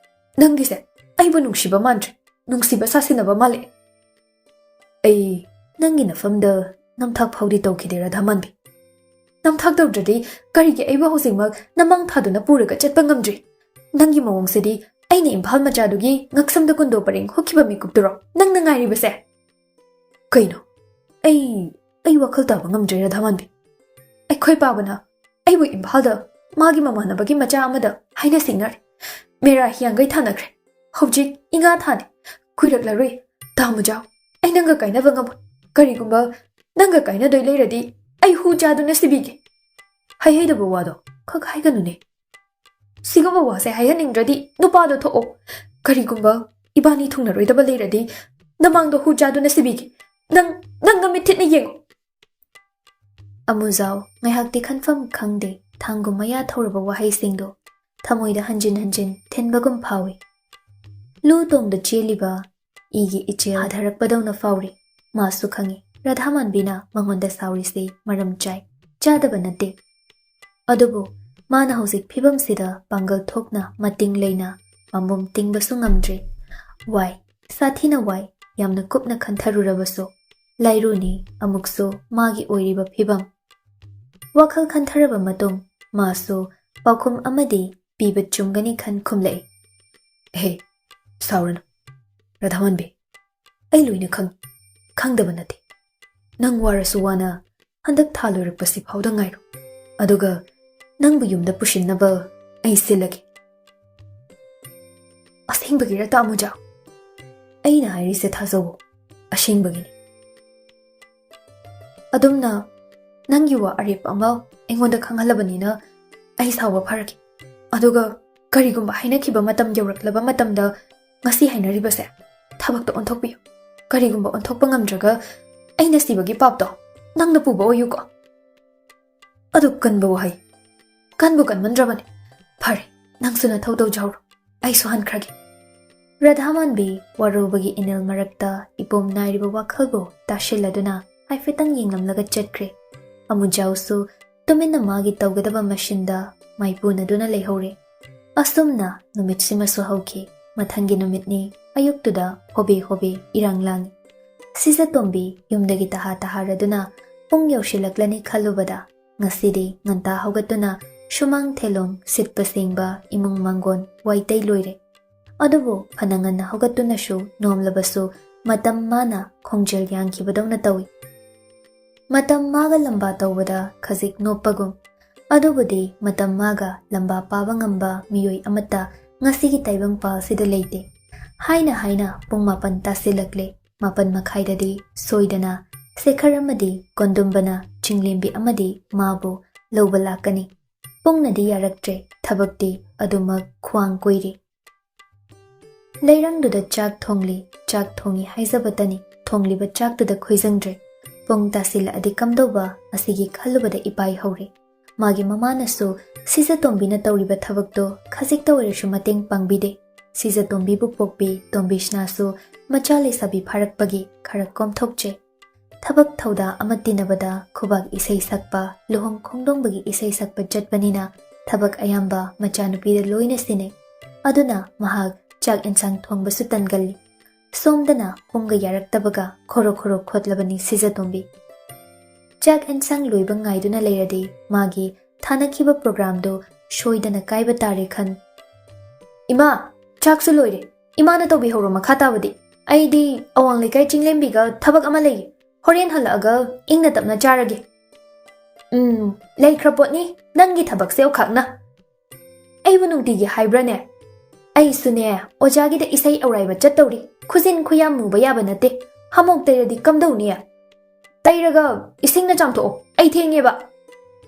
ꯅꯪꯒꯤꯁꯦ ꯑꯩꯕꯨ ꯅꯨꯡꯁꯤꯕ ꯃꯥꯟꯗ꯭ꯔꯦ, ꯅꯨꯡꯁꯤꯕ ꯁꯥꯁꯤꯟꯅꯕ ꯃꯥꯜꯂꯦ꯫" "ꯑꯩ ꯅꯪꯒꯤ ꯅꯐꯝꯗ ꯅꯝꯊꯥꯛ ꯐꯥꯎꯗꯤ ꯇꯧꯈꯤꯗꯦ ꯔꯥꯙꯥꯃꯥꯟꯕꯤ꯫ ꯅꯝꯊꯥꯛ ꯇꯧꯗ꯭ꯔꯗꯤ ꯀꯔꯤꯒꯤ ꯑꯩꯕꯨ ꯍꯧꯖꯤꯛꯃꯛ ꯅꯃꯥꯡ ꯊꯥꯗꯨꯅ ꯄꯨꯔꯒ ꯆꯠꯄ ꯉꯝꯗ꯭ꯔꯤ? ꯅꯪꯒꯤ ꯃꯑꯣꯡꯁꯤꯗꯤ ꯑꯩꯅ ꯏꯝꯐꯥꯜ ꯃꯆꯥꯗꯨꯒꯤ ꯉꯛꯁꯝꯗ ꯀꯨꯟꯗꯣ ꯄꯔꯦꯡ ꯍꯨꯛꯈꯤꯕ ꯃꯤꯀꯨꯞꯇꯨꯔꯣ ꯅꯪꯅ ꯉꯥꯏꯔꯤꯕꯁꯦ?" "ꯀꯩꯅꯣ? ꯑꯩ, ꯑꯩ ꯋꯥꯈꯜ ꯇꯥꯕ ꯉꯝꯗ꯭ꯔꯦ ꯔꯥꯙꯥꯃꯥꯟꯕꯤ꯫ ꯑꯩꯈꯣꯏ ꯄꯥꯕꯅ ꯑꯩꯕꯨ ꯏꯝꯐꯥꯜꯗ ꯃꯥꯒꯤ ꯃꯃꯥꯟꯅꯕꯒꯤ ꯃꯆꯥ ꯑꯃꯗ ꯍꯥꯏꯅ ꯁꯤꯡꯅꯔꯦ꯫ ꯃꯦꯔꯥ ꯍꯤꯌꯥꯡꯒꯩ ꯊꯥꯅꯈ꯭ꯔꯦ꯫ ꯍꯧꯖꯤꯛ ꯏꯉꯥ ꯊꯥꯅꯤ꯫ ꯀꯨꯏꯔꯛꯂꯔꯣꯏ꯫ ꯇꯥꯃꯨꯖꯥꯎ, ꯑꯩ ꯅꯪꯒ ꯀꯥꯏꯅꯕ ꯉꯝꯃꯣꯏ꯫ ꯀꯔꯤꯒꯨꯝꯕ ꯅꯪꯒ ꯀꯥꯏꯅꯗꯣꯏ ꯂꯩꯔꯗꯤ ꯑꯩ ꯍꯨ ꯆꯥꯗꯨꯅ ꯁꯤꯕꯤꯒꯦ꯫" "ꯍꯩ ꯍꯩꯗꯕ ꯋꯥꯗꯣ ꯈꯛ ꯍꯥꯏꯒꯅꯨꯅꯦ꯫ ꯁꯤꯒꯨꯝꯕ ꯋꯥꯁꯦ ꯍꯥꯏꯍꯟꯅꯤꯡꯗ꯭ꯔꯗꯤ ꯅꯨꯄꯥꯗꯣ ꯊꯣꯛꯑꯣ꯫ ꯀꯔꯤꯒꯨꯝꯕ ꯏꯕꯥꯅꯤ ꯊꯨꯡꯅꯔꯣꯏꯗꯕ ꯂꯩꯔꯗꯤ ꯅꯃꯥꯡꯗꯣ ꯍꯨ ꯆꯥꯗꯨꯅ ꯁꯤꯕꯤꯒꯦ꯫ ꯅꯪ, ꯅꯪ ꯅꯃꯤꯠ ꯊꯤꯠꯅ ꯌꯦꯡꯉꯨ꯫" ꯑꯃꯨꯖꯥꯎ ꯉꯥꯏꯍꯥꯛꯇꯤ ꯈꯟꯐꯝ ꯈꯪꯗꯦ꯫ ꯊꯥꯡꯒꯨꯝ ꯃꯌꯥ ꯊꯧꯔꯕ ꯋꯥꯍꯩꯁꯤꯡꯗꯣ ꯊꯃꯣꯏꯗ ꯍꯟꯖꯤꯟ ꯍꯟꯖꯤꯟ ꯊꯤꯟꯕꯒꯨꯝ ꯐꯥꯎꯏ꯫ ꯂꯨ ꯇꯣꯡꯗ ꯆꯦꯜꯂꯤꯕ ꯏꯒꯤ ꯏꯆꯦꯜ ꯍꯥꯊꯔꯛꯄꯗꯧꯅ ꯐꯥꯎꯔꯤ꯫ ꯃꯥꯁꯨ ꯈꯪꯏ, ꯔꯥꯙꯥꯃꯥꯟꯕꯤꯅ ꯃꯉꯣꯟꯗ ꯁꯥꯎꯔꯤꯁꯤ ꯃꯔꯝ ꯆꯥꯏ, ꯆꯥꯗꯕ ꯅꯠꯇꯦ꯫ ꯑꯗꯨꯕꯨ ꯃꯥꯅ ꯍꯧꯖꯤꯛ ꯐꯤꯕꯝꯁꯤꯗ ꯄꯥꯡꯒꯜ ꯊꯣꯛꯅ ꯃꯇꯤꯡ ꯂꯩꯅ ꯄꯥꯝꯕꯣꯝ ꯇꯤꯡꯕꯁꯨ ꯉꯝꯗ꯭ꯔꯦ꯫ ꯋꯥꯏ, ꯁꯥꯊꯤꯅ ꯋꯥꯏ꯫ ꯌꯥꯝꯅ ꯀꯨꯞꯅ ꯈꯟꯊꯔꯨꯔꯕꯁꯨ ꯂꯥꯏꯔꯨꯅꯤ ꯑꯃꯨꯛꯁꯨ ꯃꯥꯒꯤ ꯑꯣꯏꯔꯤꯕ ꯐꯤꯕꯝ꯫ ꯋꯥꯈꯜ ꯈꯟꯊꯔꯕ ꯃꯇꯨꯡ ꯃꯥꯁꯨ ꯄꯥꯎꯈꯨꯝ ꯑꯃꯗꯤ ꯄꯤꯕ ꯆꯨꯝꯒꯅꯤ ꯈꯟ ꯈꯨꯝꯂꯛꯏ꯫ "ꯍꯦ, ꯁꯥꯎꯔꯅꯨ ꯔꯥꯙꯥꯃꯥꯟꯕꯤ, ꯑꯩ ꯂꯣꯏꯅ ꯈꯪ ꯈꯪꯗꯕ ꯅꯠꯇꯦ꯫ ꯅꯪ ꯋꯥꯔꯁꯨ ꯋꯥꯅ ꯍꯟꯗꯛ ꯊꯥ ꯂꯣꯏꯔꯛꯄꯁꯤ ꯐꯥꯎꯗ ꯉꯥꯏꯔꯣ, ꯑꯗꯨꯒ ꯅꯪꯕꯨ ꯌꯨꯝꯗ ꯄꯨꯁꯤꯟꯅꯕ ꯑꯩ ꯁꯤꯜꯂꯒꯦ꯫" "ꯑꯁꯦꯡꯕꯒꯤꯔ ꯇꯥꯃꯣꯖꯥ?" "ꯑꯩꯅ ꯍꯥꯏꯔꯤꯁꯦ ꯊꯥꯖꯧꯋꯣ, ꯑꯁꯦꯡꯕꯒꯤꯅꯤ꯫ ꯑꯗꯨꯝꯅ ꯅꯪꯒꯤ ꯋꯥ ꯑꯔꯦꯞꯄ ꯑꯃ ꯑꯩꯉꯣꯟꯗ ꯈꯪꯍꯜꯂꯕꯅꯤꯅ ꯑꯩ ꯁꯥꯎꯕ ꯐꯔꯒꯦ꯫ ꯑꯗꯨꯒ ꯀꯔꯤꯒꯨꯝꯕ ꯍꯥꯏꯅꯈꯤꯕ ꯃꯇꯝ ꯌꯧꯔꯛꯂꯕ ꯃꯇꯝꯗ ꯉꯁꯤ ꯍꯥꯏꯅꯔꯤꯕꯁꯦ ꯊꯕꯛꯇ ꯑꯣꯟꯊꯣꯛꯄꯤꯌꯨ꯫ ꯀꯔꯤꯒꯨꯝꯕ ꯑꯣꯟꯊꯣꯛꯄ ꯉꯝꯗ꯭ꯔꯒ ꯑꯩꯅ ꯁꯤꯕꯒꯤ ꯄꯥꯞꯇꯣ ꯅꯪꯅ ꯄꯨꯕ ꯑꯣꯏꯌꯨꯀꯣ꯫" "ꯑꯗꯨꯛ ꯀꯟꯕ ꯋꯥꯍꯩ, ꯀꯟꯕꯨ ꯀꯟꯃꯟꯗ꯭ꯔꯕꯅꯤ꯫ ꯐꯔꯦ, ꯅꯪꯁꯨ ꯅꯊꯧ ꯇꯧꯖꯍꯧꯔꯣ, ꯑꯩꯁꯨ ꯍꯟꯈ꯭ꯔꯒꯦ꯫" ꯔꯥꯙꯥꯃꯥꯟꯕꯤ ꯋꯥꯔꯧꯕꯒꯤ ꯏꯅꯤꯜ ꯃꯔꯛꯇ ꯏꯄꯣꯝ ꯅꯥꯏꯔꯤꯕ ꯋꯥꯈꯜꯕꯨ ꯇꯥꯁꯤꯜꯂꯗꯨꯅ ꯍꯥꯏꯐꯦꯠꯇꯪ ꯌꯦꯡꯂꯝꯂꯒ ꯆꯠꯈ꯭ꯔꯦ꯫ ꯑꯃꯨꯖꯥꯎꯁꯨ ꯇꯨꯃꯤꯟꯅ ꯃꯥꯒꯤ ꯇꯧꯒꯗꯕ ꯃꯁꯤꯟꯗ ꯃꯥꯏꯄꯨꯅꯗꯨꯅ ꯂꯩꯍꯧꯔꯦ꯫ ꯑꯁꯨꯝꯅ ꯅꯨꯃꯤꯠꯁꯤꯃꯁꯨ ꯍꯧꯈꯤ꯫ ꯃꯊꯪꯒꯤ ꯅꯨꯃꯤꯠꯅꯤ꯫ ꯑꯌꯨꯛꯇꯨꯗ ꯍꯣꯕꯦ ꯍꯣꯕꯦ ꯏꯔꯥꯡ ꯂꯥꯡꯏ꯫ ꯁꯤꯖꯇꯣꯝꯕꯤ ꯌꯨꯝꯗꯒꯤ ꯇꯍꯥ ꯇꯍꯥꯔꯗꯨꯅ ꯄꯨꯡ ꯌꯧꯁꯤꯜꯂꯛꯂꯅꯤ ꯈꯜꯂꯨꯕꯗ ꯉꯁꯤꯗꯤ ꯉꯟꯇꯥ ꯍꯧꯒꯠꯇꯨꯅ ꯁꯨꯃꯥꯡ ꯊꯦꯂꯣꯡ ꯁꯤꯠꯄ ꯁꯦꯡꯕ, ꯏꯃꯨꯡ ꯃꯥꯡꯒꯣꯟ ꯋꯥꯏꯇꯩ ꯂꯣꯏꯔꯦ꯫ ꯑꯗꯨꯕꯨ ꯐꯅ ꯉꯟꯅ ꯍꯧꯒꯠꯇꯨꯅꯁꯨ ꯅꯣꯝꯂꯕꯁꯨ ꯃꯇꯝ ꯃꯥꯅ ꯈꯣꯡꯖꯦꯜ ꯌꯥꯡꯈꯤꯕꯗꯧꯅ ꯇꯧꯏ꯫ ꯃꯇꯝ ꯃꯥꯒ ꯂꯝꯕꯥ ꯇꯧꯕꯗ ꯈꯖꯤꯛ ꯅꯣꯞꯄꯒꯨꯝ꯫ ꯑꯗꯨꯕꯨꯗꯤ ꯃꯇꯝ ꯃꯥꯒ ꯂꯝꯕꯥ ꯄꯥꯕ ꯉꯝꯕ ꯃꯤꯑꯣꯏ ꯑꯃꯠꯇ ꯉꯁꯤꯒꯤ ꯇꯥꯏꯕꯪꯄꯥꯜꯁꯤꯗ ꯂꯩꯇꯦ꯫ ꯍꯥꯏꯅ ꯍꯥꯏꯅ ꯄꯨꯡ ꯃꯥꯄꯟ ꯇꯥꯁꯤꯜꯂꯛꯂꯦ꯫ ꯃꯥꯄꯟ ꯃꯈꯥꯏꯗꯗꯤ ꯁꯣꯏꯗꯅ ꯁꯦꯈꯔ ꯑꯃꯗꯤ ꯀꯣꯟꯗꯨꯝꯕꯅ ꯆꯤꯡꯂꯦꯝꯕꯤ ꯑꯃꯗꯤ ꯃꯥꯕꯨ ꯂꯧꯕ ꯂꯥꯛꯀꯅꯤ꯫ ꯄꯨꯡꯅꯗꯤ ꯌꯥꯔꯛꯇ꯭ꯔꯦ, ꯊꯕꯛꯇꯤ ꯑꯗꯨꯃꯛ ꯈ꯭ꯋꯥꯡ ꯀꯣꯏꯔꯤ꯫ ꯂꯩꯔꯪꯗꯨꯗ ꯆꯥꯛ ꯊꯣꯡꯂꯤ, ꯆꯥꯛ ꯊꯣꯡꯉꯤ ꯍꯥꯏꯖꯕꯇꯅꯤ, ꯊꯣꯡꯂꯤꯕ ꯆꯥꯛꯇꯨꯗ ꯈꯣꯏꯖꯪꯗ꯭ꯔꯦ꯫ ꯄꯨꯡ ꯇꯥꯁꯤꯜꯂꯛꯑꯗꯤ ꯀꯝꯗꯧꯕ ꯑꯁꯤꯒꯤ ꯈꯜꯂꯨꯕꯗ ꯏꯄꯥꯏ ꯍꯧꯔꯦ꯫ ꯃꯥꯒꯤ ꯃꯃꯥꯅꯁꯨ ꯁꯤꯖꯇꯣꯝꯕꯤꯅ ꯇꯧꯔꯤꯕ ꯊꯕꯛꯇꯣ ꯈꯖꯤꯛꯇ ꯑꯣꯏꯔꯁꯨ ꯃꯇꯦꯡ ꯄꯥꯡꯕꯤꯗꯦ꯫ ꯁꯤꯖꯇꯣꯝꯕꯤꯕꯨ ꯄꯣꯛꯄꯤ ꯇꯣꯝꯕꯤꯁꯅꯥꯁꯨ ꯃꯆꯥ ꯂꯩꯁꯥꯕꯤ ꯐꯥꯔꯛꯄꯒꯤ ꯈꯔ ꯀꯣꯝꯊꯣꯛꯆꯩ꯫ ꯊꯕꯛ ꯊꯧꯗꯥ ꯑꯃ ꯇꯤꯟꯅꯕꯗ ꯈꯨꯕꯥꯛ ꯏꯁꯩ ꯁꯛꯄ, ꯂꯨꯍꯣꯡ ꯈꯣꯡꯗꯣꯡꯕꯒꯤ ꯏꯁꯩ ꯁꯛꯄ ꯆꯠꯄꯅꯤꯅ ꯊꯕꯛ ꯑꯌꯥꯝꯕ ꯃꯆꯥꯅꯨꯄꯤꯗ ꯂꯣꯏꯅ ꯁꯤꯟꯅꯩ꯫ ꯑꯗꯨꯅ ꯃꯍꯥꯛ ꯆꯥꯛ ꯏꯟꯁꯥꯡ ꯊꯣꯡꯕꯁꯨ ꯇꯟꯒꯜꯂꯤ꯫ ꯁꯣꯝꯗꯅ ꯄꯨꯡꯒ ꯌꯥꯔꯛꯇꯕꯒ ꯈꯣꯔꯣ ꯈꯣꯔꯣ ꯈꯣꯠꯂꯕꯅꯤ ꯁꯤꯖꯇꯣꯝꯕꯤ꯫ ꯆꯥꯛ ꯏꯟꯁꯥꯡ ꯂꯣꯏꯕ ꯉꯥꯏꯗꯨꯅ ꯂꯩꯔꯗꯤ ꯃꯥꯒꯤ ꯊꯥꯅꯈꯤꯕ ꯄ꯭ꯔꯣꯒ꯭ꯔꯥꯝꯗꯨ ꯁꯣꯏꯗꯅ ꯀꯥꯏꯕ ꯇꯥꯔꯦ ꯈꯟ꯫ "ꯏꯃꯥ, ꯆꯥꯛꯁꯨ ꯂꯣꯏꯔꯦ꯫ ꯏꯃꯥꯅ ꯇꯧꯕꯤꯍꯧꯔꯣ ꯃꯈꯥ ꯇꯥꯕꯗꯤ꯫ ꯑꯩꯗꯤ ꯑꯋꯥꯡ ꯂꯩꯀꯥꯏ ꯆꯤꯡꯂꯦꯝꯕꯤꯒ ꯊꯕꯛ ꯑꯃ ꯂꯩꯌꯦ꯫ ꯍꯣꯔꯦꯟ ꯍꯜꯂꯛꯑꯒ ꯏꯪꯅ ꯇꯞꯅ ꯆꯥꯔꯒꯦ꯫" "ꯎꯝ, ꯂꯩꯈ꯭ꯔ ꯄꯣꯠꯅꯤ ꯅꯪꯒꯤ ꯊꯕꯛꯁꯦ ꯑꯣꯈꯥꯛꯅ꯫ ꯑꯩꯕꯨ ꯅꯨꯡꯇꯤꯒꯤ ꯍꯥꯏꯕ꯭ꯔꯥꯅꯦ? ꯑꯩꯁꯨꯅꯦ, ꯑꯣꯖꯥꯒꯤꯗ ꯏꯁꯩ ꯑꯧꯔꯥꯏꯕ ꯆꯠꯇꯧꯔꯤ꯫ ꯈꯨꯖꯤꯟ ꯈꯨꯌꯥꯝ ꯃꯨꯕ ꯌꯥꯕ ꯅꯠꯇꯦ꯫ ꯍꯥꯃꯣꯛ ꯇꯩꯔꯗꯤ ꯀꯝꯗꯧꯅꯤ? ꯇꯩꯔꯒ ꯏꯁꯤꯡꯅ ꯆꯥꯝꯊꯣꯛꯑꯣ, ꯑꯩ ꯊꯦꯡꯉꯦꯕ꯫"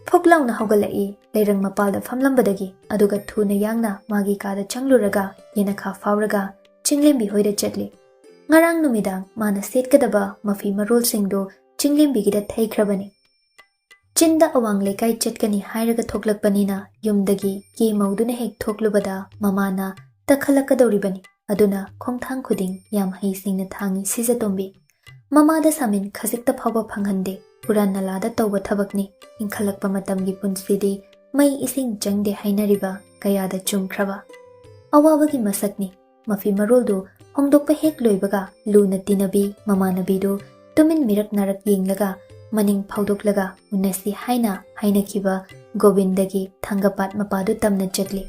ꯐꯨꯛ ꯂꯥꯎꯅ ꯍꯧꯒꯠꯂꯛꯏ ꯂꯩꯔꯪ ꯃꯄꯥꯜꯗ ꯐꯝꯂꯝꯕꯗꯒꯤ, ꯑꯗꯨꯒ ꯊꯨꯅ ꯌꯥꯡꯅ ꯃꯥꯒꯤ ꯀꯥꯗ ꯆꯪꯂꯨꯔꯒ ꯌꯦꯅꯈꯥ ꯐꯥꯎꯔꯒ ꯆꯤꯡꯂꯦꯝꯕꯤ ꯍꯣꯏꯗ ꯆꯠꯂꯤ꯫ ꯉꯔꯥꯡ ꯅꯨꯃꯤꯗꯥꯡ ꯃꯥꯅ ꯁꯦꯠꯀꯗꯕ ꯃꯐꯤ ꯃꯔꯣꯜꯁꯤꯡꯗꯨ ꯆꯤꯡꯂꯦꯝꯕꯤꯒꯤꯗ ꯊꯩꯈ꯭ꯔꯕꯅꯤ꯫ ꯆꯤꯟꯗ ꯑꯋꯥꯡ ꯂꯩꯀꯥꯏ ꯆꯠꯀꯅꯤ ꯍꯥꯏꯔꯒ ꯊꯣꯛꯂꯛꯄꯅꯤꯅ ꯌꯨꯝꯗꯒꯤ ꯀꯦ ꯃꯧꯗꯨꯅ ꯍꯦꯛ ꯊꯣꯛꯂꯨꯕꯗ ꯃꯃꯥꯅ ꯇꯛꯈꯠꯂꯛꯀꯗꯧꯔꯤꯕꯅꯤ꯫ ꯑꯗꯨꯅ ꯈꯣꯡꯊꯥꯡ ꯈꯨꯗꯤꯡ ꯌꯥꯝ ꯍꯩꯁꯤꯡꯅ ꯊꯥꯡꯉꯤ ꯁꯤꯖꯇꯣꯝꯕꯤ꯫ ꯃꯃꯥꯗ ꯁꯥꯃꯤꯟ ꯈꯖꯤꯛꯇ ꯐꯥꯎꯕ ꯐꯪꯍꯟꯗꯦ꯫ ꯍꯨꯔꯥꯟ ꯅꯂꯥꯗ ꯇꯧꯕ ꯊꯕꯛꯅꯤ꯫ ꯏꯟꯈꯠꯂꯛꯄ ꯃꯇꯝꯒꯤ ꯄꯨꯟꯁꯤꯗꯤ ꯃꯩ ꯏꯁꯤꯡ ꯆꯪꯗꯦ ꯍꯥꯏꯅꯔꯤꯕ ꯀꯌꯥꯗ ꯆꯨꯝꯈ꯭ꯔꯕ꯫ ꯑꯋꯥꯕꯒꯤ ꯃꯁꯛꯅꯤ꯫ ꯃꯐꯤ ꯃꯔꯣꯜꯗꯨ ꯍꯣꯡꯗꯣꯛꯄ ꯍꯦꯛ ꯂꯣꯏꯕꯒ ꯂꯨꯅ ꯇꯤꯟꯅꯕꯤ ꯃꯃꯥꯟꯅꯕꯤꯗꯨ ꯇꯨꯃꯤꯟ ꯃꯤꯔꯛ ꯅꯥꯔꯛ ꯌꯦꯡꯂꯒ ꯃꯅꯤꯡ ꯐꯥꯎꯗꯣꯛꯂꯒ ꯎꯅꯁꯤ ꯍꯥꯏꯅ ꯍꯥꯏꯅꯈꯤꯕ ꯒꯣꯕꯤꯟꯗꯒꯤ ꯊꯥꯡꯒꯄꯥꯠ ꯃꯄꯥꯗꯨ ꯇꯝꯅ ꯆꯠꯂꯤ꯫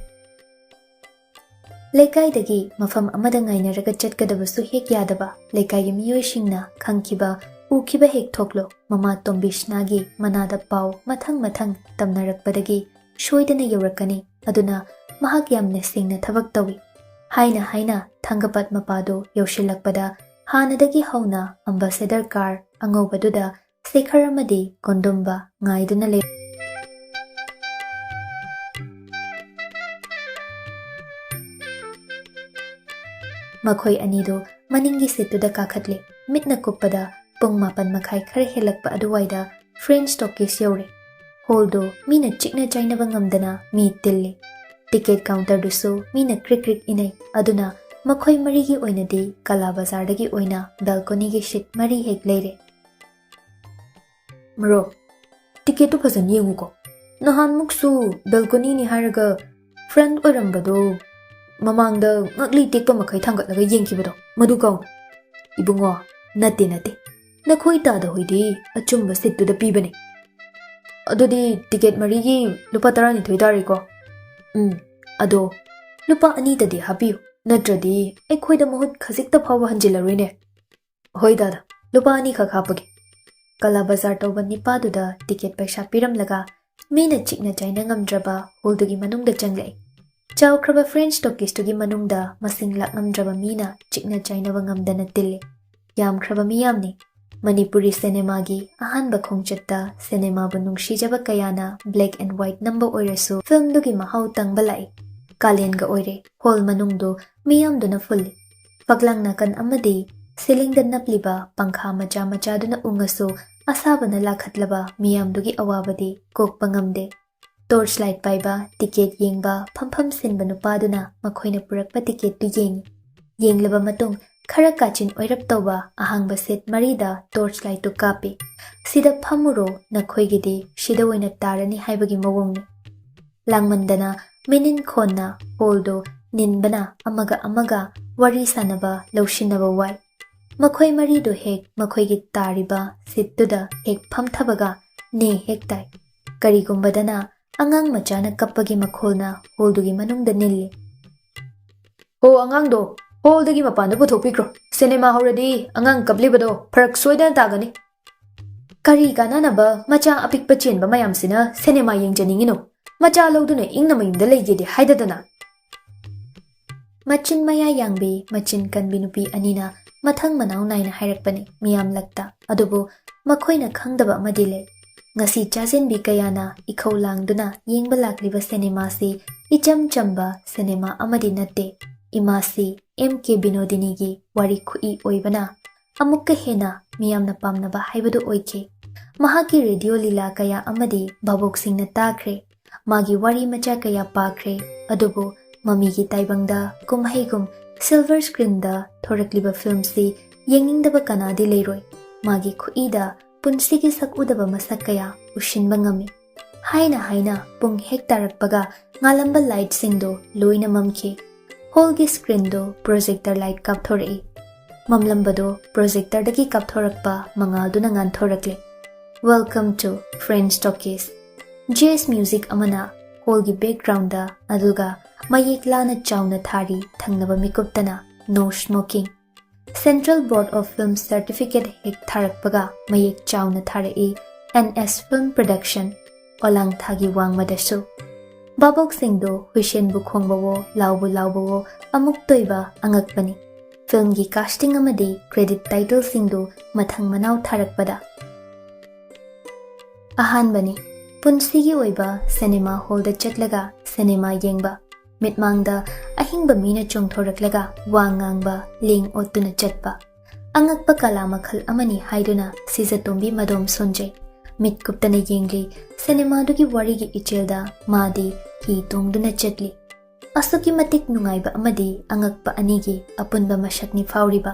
ꯂꯩꯀꯥꯏꯗꯒꯤ ꯃꯐꯝ ꯑꯃꯗ ꯉꯥꯏꯅꯔꯒ ꯆꯠꯀꯗꯕꯁꯨ ꯍꯦꯛ ꯌꯥꯗꯕ꯫ ꯂꯩꯀꯥꯏꯒꯤ ꯃꯤꯑꯣꯏꯁꯤꯡꯅ ꯈꯪꯈꯤꯕ, ꯎꯈꯤꯕ ꯍꯦꯛ ꯊꯣꯛꯂꯣ꯫ ꯃꯃꯥ ꯇꯣꯝꯕꯤꯁꯅꯥꯒꯤ ꯃꯅꯥꯗ ꯄꯥꯎ ꯃꯊꯪ ꯃꯊꯪ ꯇꯝꯅꯔꯛꯄꯗꯒꯤ ꯁꯣꯏꯗꯅ ꯌꯧꯔꯛꯀꯅꯤ꯫ ꯑꯗꯨꯅ ꯃꯍꯥꯛ ꯌꯥꯝꯅ ꯁꯤꯡꯅ ꯊꯕꯛ ꯇꯧꯏ꯫ ꯍꯥꯏꯅ ꯍꯥꯏꯅ ꯊꯥꯡꯒꯄꯥꯠ ꯃꯄꯥꯗꯨ ꯌꯧꯁꯤꯜꯂꯛꯄꯗ ꯍꯥꯟꯅꯗꯒꯤ ꯍꯧꯅ ꯑꯝꯕꯥꯁꯦꯗꯔ ꯀꯥꯔ ꯑꯉꯧꯕꯗꯨꯗ ꯁꯦꯈꯔ ꯑꯃꯗꯤ ꯀꯣꯟꯗꯨꯝꯕ ꯉꯥꯏꯗꯨꯅ ꯂꯩ꯫ ꯃꯈꯣꯏ ꯑꯅꯤꯗꯨ ꯃꯅꯤꯡꯒꯤ ꯁꯤꯠꯇꯨꯗ ꯀꯥꯈꯠꯂꯦ꯫ ꯃꯤꯠꯅ ꯀꯨꯞꯄꯗ ꯄꯨꯡ ꯃꯥꯄꯟ ꯃꯈꯥꯏ ꯈꯔ ꯍꯦꯜꯂꯛꯄ ꯑꯗꯨꯋꯥꯏꯗ ꯐ꯭ꯔꯦꯟꯁ ꯇꯣꯀꯤꯁ ꯌꯧꯔꯦ꯫ ꯍꯣꯜꯗꯨ ꯃꯤꯅ ꯆꯤꯛꯅ ꯆꯥꯏꯅꯕ ꯉꯝꯗꯅ ꯃꯤ ꯇꯤꯜꯂꯤ꯫ ꯇꯤꯀꯦꯠ ꯀꯥꯎꯟꯇꯔꯗꯨꯁꯨ ꯃꯤꯅ ꯀ꯭ꯔꯤꯛ ꯀ꯭ꯔꯤꯛ ꯏꯅꯩ꯫ ꯑꯗꯨꯅ ꯃꯈꯣꯏ ꯃꯔꯤꯒꯤ ꯑꯣꯏꯅꯗꯤ ꯀꯂꯥ ꯕꯖꯥꯔꯗꯒꯤ ꯑꯣꯏꯅ ꯕꯦꯜꯀꯣꯅꯤꯒꯤ ꯁꯤꯠ ꯃꯔꯤ ꯍꯦꯛ ꯂꯩꯔꯦ꯫ ꯃꯔꯨꯞ, ꯇꯤꯀꯦꯠꯇꯨ ꯐꯖꯅ ꯌꯦꯡꯉꯨꯀꯣ꯫ ꯅꯍꯥꯟꯃꯨꯛꯁꯨ ꯕꯦꯜꯀꯣꯅꯤꯅꯤ ꯍꯥꯏꯔꯒ ꯐ꯭ꯔꯟꯠ ꯑꯣꯏꯔꯝꯕꯗꯣ ꯃꯃꯥꯡꯗ ꯉꯛꯂꯤ ꯇꯦꯛꯄ ꯃꯈꯩ ꯊꯥꯡꯒꯠꯂꯒ ꯌꯦꯡꯈꯤꯕꯗꯣ ꯃꯗꯨ ꯀꯥꯎ꯫ ꯏꯕꯨꯡꯉꯣ, ꯅꯠꯇꯦ ꯅꯠꯇꯦ, ꯅꯈꯣꯏ ꯇꯥꯗ ꯍꯣꯏꯗꯤ ꯑꯆꯨꯝꯕ ꯁꯤꯠꯇꯨꯗ ꯄꯤꯕꯅꯦ꯫ ꯑꯗꯨꯗꯤ ꯇꯤꯀꯦꯠ ꯃꯔꯤꯒꯤ ꯂꯨꯄꯥ ꯇꯔꯥꯅꯤꯊꯣꯏ ꯇꯥꯔꯦꯀꯣ? ꯎꯝ, ꯑꯗꯣ ꯂꯨꯄꯥ ꯑꯅꯤꯇꯗꯤ ꯍꯥꯞꯄꯤꯌꯨ, ꯅꯠꯇ꯭ꯔꯗꯤ ꯑꯩꯈꯣꯏꯗ ꯃꯍꯨꯠ ꯈꯖꯤꯛꯇ ꯐꯥꯎꯕ ꯍꯟꯖꯤꯜꯂꯔꯣꯏꯅꯦ꯫ ꯍꯣꯏ ꯗꯥꯗꯥ, ꯂꯨꯄꯥ ꯑꯅꯤꯈꯛ ꯍꯥꯞꯄꯒꯦ꯫ ꯀꯂꯥ ꯕꯖꯥꯔ ꯇꯧꯕ ꯅꯤꯄꯥꯗꯨꯗ ꯇꯤꯀꯦꯠ ꯄꯩꯁꯥ ꯄꯤꯔꯝꯂꯒ ꯃꯤꯅ ꯆꯤꯛꯅ ꯆꯥꯏꯅ ꯉꯝꯗ꯭ꯔꯕ ꯍꯣꯜꯗꯨꯒꯤ ꯃꯅꯨꯡꯗ ꯆꯪꯂꯛꯏ꯫ ꯆꯥꯎꯈ꯭ꯔꯕ ꯐ꯭ꯔꯦꯟꯆ ꯇꯣꯀꯤꯁꯇꯨꯒꯤ ꯃꯅꯨꯡꯗ ꯃꯁꯤꯡ ꯂꯥꯛꯉꯝꯗ꯭ꯔꯕ ꯃꯤꯅ ꯆꯤꯛꯅ ꯆꯥꯏꯅꯕ ꯉꯝꯗꯅ ꯇꯤꯜꯂꯤ꯫ ꯌꯥꯝꯈ꯭ꯔꯕ ꯃꯤꯌꯥꯝꯅꯤ꯫ ꯃꯅꯤꯄꯨꯔꯤ ꯁꯤꯅꯦꯃꯥꯒꯤ ꯑꯍꯥꯟꯕ ꯈꯣꯡꯆꯠꯇ ꯁꯤꯅꯦꯃꯥꯕꯨ ꯅꯨꯡꯁꯤꯖꯕ ꯀꯌꯥꯅ black and white ꯅꯝꯕ ꯑꯣꯏꯔꯁꯨ ꯐꯤꯜꯝꯗꯨꯒꯤ ꯃꯍꯥꯎ ꯇꯪꯕ ꯂꯥꯛꯏ꯫ ꯀꯥꯂꯦꯟꯒ ꯑꯣꯏꯔꯦ꯫ Hall ꯃꯅꯨꯡꯗꯨ ꯃꯤꯌꯥꯝꯗꯨꯅ fully. ꯐꯛꯂꯥꯡ ꯅꯥꯀꯟ ꯑꯃꯗꯤ ꯁꯤꯂꯤꯡꯗ ꯅꯞꯂꯤꯕ ꯄꯪꯈꯥ ꯃꯆꯥ ꯃꯆꯥꯗꯨꯅ ꯎꯪꯉꯁꯨ ꯑꯁꯥꯕꯅ ꯂꯥꯈꯠꯂꯕ ꯃꯤꯌꯥꯝꯗꯨꯒꯤ ꯑꯋꯥꯕꯗꯤ ꯀꯣꯛꯄ ꯉꯝꯗꯦ꯫ ꯇꯣꯔꯆ ꯂꯥꯏꯠ ꯄꯥꯏꯕ, ꯇꯤꯀꯦꯠ ꯌꯦꯡꯕ, ꯐꯝꯐꯝ ꯁꯤꯟꯕ ꯅꯨꯄꯥꯗꯨꯅ ꯃꯈꯣꯏꯅ ꯄꯨꯔꯛꯄ ꯇꯤꯀꯦꯠꯇꯨ ꯌꯦꯡꯏ꯫ ꯌꯦꯡꯂꯕ ꯃꯇꯨꯡ ꯈꯔ ꯀꯥꯆꯤꯟ ꯑꯣꯏꯔꯞ ꯇꯧꯕ ꯑꯍꯥꯡꯕ ꯁꯤꯠ ꯃꯔꯤꯗ ꯇꯣꯔꯆ ꯂꯥꯏꯠꯇꯨ ꯀꯥꯞꯄꯤ꯫ "ꯁꯤꯗ ꯐꯝꯃꯨꯔꯣ, ꯅꯈꯣꯏꯒꯤꯗꯤ ꯁꯤꯗ ꯑꯣꯏꯅ ꯇꯥꯔꯅꯤ" ꯍꯥꯏꯕꯒꯤ ꯃꯑꯣꯡꯅꯤ꯫ ꯂꯥꯡꯃꯟꯗꯅ ꯃꯤꯅꯤꯟ ꯈꯣꯟꯅ ꯍꯣꯜꯗꯨ ꯅꯤꯟꯕꯅ ꯑꯃꯒ ꯑꯃꯒ ꯋꯥꯔꯤ ꯁꯥꯅꯕ, ꯂꯧꯁꯤꯟꯅꯕ ꯋꯥꯏ꯫ ꯃꯈꯣꯏ ꯃꯔꯤꯗꯨ ꯍꯦꯛ ꯃꯈꯣꯏꯒꯤ ꯇꯥꯔꯤꯕ ꯁꯤꯠꯇꯨꯗ ꯍꯦꯛ ꯐꯝꯊꯕꯒ ꯅꯦ ꯍꯦꯛ ꯇꯥꯏ꯫ ꯀꯔꯤꯒꯨꯝꯕꯗꯅ ꯑꯉꯥꯡ ꯃꯆꯥꯅ ꯀꯞꯄꯒꯤ ꯃꯈꯣꯜꯅ ꯍꯣꯜꯗꯨꯒꯤ ꯃꯅꯨꯡꯗ ꯅꯤꯜꯂꯤ꯫ "ꯍꯣ, ꯑꯉꯥꯡꯗꯣ ꯍꯣꯜꯗꯒꯤ ꯃꯄꯥꯟꯗ ꯄꯨꯊꯣꯛꯄꯤꯈ꯭ꯔꯣ꯫ ꯁꯤꯅꯦꯃꯥ ꯍꯧꯔꯗꯤ ꯑꯉꯥꯡ ꯀꯞꯂꯤꯕꯗꯣ ꯐꯔꯛ ꯁꯣꯏꯗꯅ ꯇꯥꯒꯅꯤ꯫ ꯀꯔꯤ ꯀꯥꯟꯅꯅꯕ ꯃꯆꯥ ꯑꯄꯤꯛꯄ ꯆꯦꯟꯕ ꯃꯌꯥꯝꯁꯤꯅ ꯁꯤꯅꯦꯃꯥ ꯌꯦꯡꯖꯅꯤꯡꯉꯤꯅꯣ? ꯃꯆꯥ ꯂꯧꯗꯨꯅ ꯏꯪꯅ ꯃꯌꯨꯝꯗ ꯂꯩꯒꯦꯗꯤ ꯍꯥꯏꯗꯗꯅ?" ꯃꯆꯤꯟ ꯃꯌꯥ ꯌꯥꯡꯕꯤ, ꯃꯆꯤꯟ ꯀꯟꯕꯤ ꯅꯨꯄꯤ ꯑꯅꯤꯅ ꯃꯊꯪ ꯃꯅꯥꯎ ꯅꯥꯏꯅ ꯍꯥꯏꯔꯛꯄꯅꯤ ꯃꯤꯌꯥꯝꯂꯛꯇ꯫ ꯑꯗꯨꯕꯨ ꯃꯈꯣꯏꯅ ꯈꯪꯗꯕ ꯑꯃꯗꯤ ꯂꯩ꯫ ꯉꯁꯤ ꯆꯥꯖꯤꯟꯕꯤ ꯀꯌꯥꯅ ꯏꯈꯧ ꯂꯥꯡꯗꯨꯅ ꯌꯦꯡꯕ ꯂꯥꯛꯂꯤꯕ ꯁꯤꯅꯦꯃꯥꯁꯤ ꯏꯆꯝ ꯆꯝꯕ ꯁꯤꯅꯦꯃꯥ ꯑꯃꯗꯤ ꯅꯠꯇꯦ꯫ ꯏꯃꯥꯁꯤ ꯑꯦꯝ ꯀꯦ ꯕꯤꯅꯣꯗꯤꯅꯤꯒꯤ ꯋꯥꯔꯤ ꯈꯨꯏ ꯑꯣꯏꯕꯅ ꯑꯃꯨꯛꯀ ꯍꯦꯟꯅ ꯃꯤꯌꯥꯝꯅ ꯄꯥꯝꯅꯕ ꯍꯥꯏꯕꯗꯨ ꯑꯣꯏꯈꯤ꯫ ꯃꯍꯥꯛꯀꯤ ꯔꯦꯗꯤꯑꯣ ꯂꯤꯂꯥ ꯀꯌꯥ ꯑꯃꯗꯤ ꯚꯥꯕꯣꯛꯁꯤꯡꯅ ꯇꯥꯈ꯭ꯔꯦ꯫ ꯃꯥꯒꯤ ꯋꯥꯔꯤ ꯃꯆꯥ ꯀꯌꯥ ꯄꯥꯈ꯭ꯔꯦ, ꯑꯗꯨꯕꯨ ꯃꯃꯤꯒꯤ ꯇꯥꯏꯕꯪꯗ ꯀꯨꯝꯍꯩꯒꯨꯝ silver screenꯗ ꯊꯣꯔꯛꯂꯤꯕ filmꯁꯤ ꯌꯦꯡꯅꯤꯡꯗꯕ ꯀꯅꯥꯗꯤ ꯂꯩꯔꯣꯏ꯫ ꯃꯥꯒꯤ ꯈꯨꯠꯏꯗ ꯄꯨꯟꯁꯤꯒꯤ ꯁꯛ ꯎꯗꯕ ꯃꯁꯛ ꯀꯌꯥ ꯎꯁꯤꯟꯕ ꯉꯝꯃꯤ꯫ ꯍꯥꯏꯅ ꯍꯥꯏꯅ ꯄꯨꯡ ꯍꯦꯛ ꯇꯥꯔꯛꯄꯒ ꯉꯥꯜꯂꯝꯕ lightꯁꯤꯡꯗꯣ ꯂꯣꯏꯅ ꯃꯝꯈꯤ꯫ Hallꯒꯤ screenꯗꯣ projector light ꯀꯥꯞꯊꯣꯔꯛꯏ꯫ ꯃꯝꯂꯝꯕꯗꯣ projectorꯗꯒꯤ ꯀꯥꯞꯊꯣꯔꯛꯄ ꯃꯉꯥꯜꯗꯨꯅ ꯉꯥꯟꯊꯣꯔꯛꯂꯦ꯫ Welcome to French Talkies꯫ Jazz music ꯑꯃꯅ hallꯒꯤ backgroundꯗ, ꯑꯗꯨꯒ ꯃꯌꯦꯛ ꯂꯥꯅ ꯆꯥꯎꯅ ꯊꯥꯔꯤ ꯊꯪꯅꯕ ꯃꯤꯀꯨꯞꯇꯅ "No smoking"꯫ Central Board of Film Certificate ꯍꯦꯛ ꯊꯥꯔꯛꯄꯒ ꯃꯌꯦꯛ ꯆꯥꯎꯅ ꯊꯥꯔꯛꯏ "N S Film Production", ꯑꯣꯂꯥꯡꯊꯥꯒꯤ ꯋꯥꯡꯃꯗꯁꯨ꯫ ꯚꯥꯕꯣꯛꯁꯤꯡꯗꯣ ꯍꯨꯏꯁꯦꯟꯕꯨ ꯈꯣꯡꯕꯋꯣ, ꯂꯥꯎꯕꯨ ꯂꯥꯎꯕꯋꯣ, ꯑꯃꯨꯛ ꯇꯣꯏꯕ ꯑꯉꯛꯄꯅꯤ꯫ Filmꯒꯤ casting ꯑꯃꯗꯤ credit titleꯁꯤꯡꯗꯨ ꯃꯊꯪ ꯃꯅꯥꯎ ꯊꯥꯔꯛꯄꯗ꯫ ꯑꯍꯥꯟꯕꯅꯤ, ꯄꯨꯟꯁꯤꯒꯤ ꯑꯣꯏꯕ cinema hallꯗ ꯆꯠꯂꯒ cinema ꯌꯦꯡꯕ, ꯃꯤꯠꯃꯥꯡꯗ ꯑꯍꯤꯡꯕ ꯃꯤꯅ ꯆꯣꯡꯊꯣꯔꯛꯂꯒ ꯋꯥ ꯉꯥꯡꯕ, ꯂꯦꯡ ꯑꯣꯠꯇꯨꯅ ꯆꯠꯄ꯫ ꯑꯉꯛꯄ ꯀꯂꯥ ꯃꯈꯜ ꯑꯃꯅꯤ ꯍꯥꯏꯗꯨꯅ ꯁꯤꯖꯇꯣꯝꯕꯤ ꯃꯗꯣꯝ ꯁꯣꯟꯖꯩ꯫ ꯃꯤꯠ ꯀꯨꯞꯇꯅ ꯌꯦꯡꯂꯤ꯫ cinemaꯗꯨꯒꯤ ꯋꯥꯔꯤꯒꯤ ꯏꯆꯦꯜꯗ ꯃꯥꯗꯤ ꯍꯤ ꯇꯣꯡꯗꯨꯅ ꯆꯠꯂꯤ꯫ ꯑꯁꯨꯛꯀꯤ ꯃꯇꯤꯛ ꯅꯨꯡꯉꯥꯏꯕ ꯑꯃꯗꯤ ꯑꯉꯛꯄ ꯑꯅꯤꯒꯤ ꯑꯄꯨꯟꯕ ꯃꯁꯛꯅꯤ ꯐꯥꯎꯔꯤꯕ꯫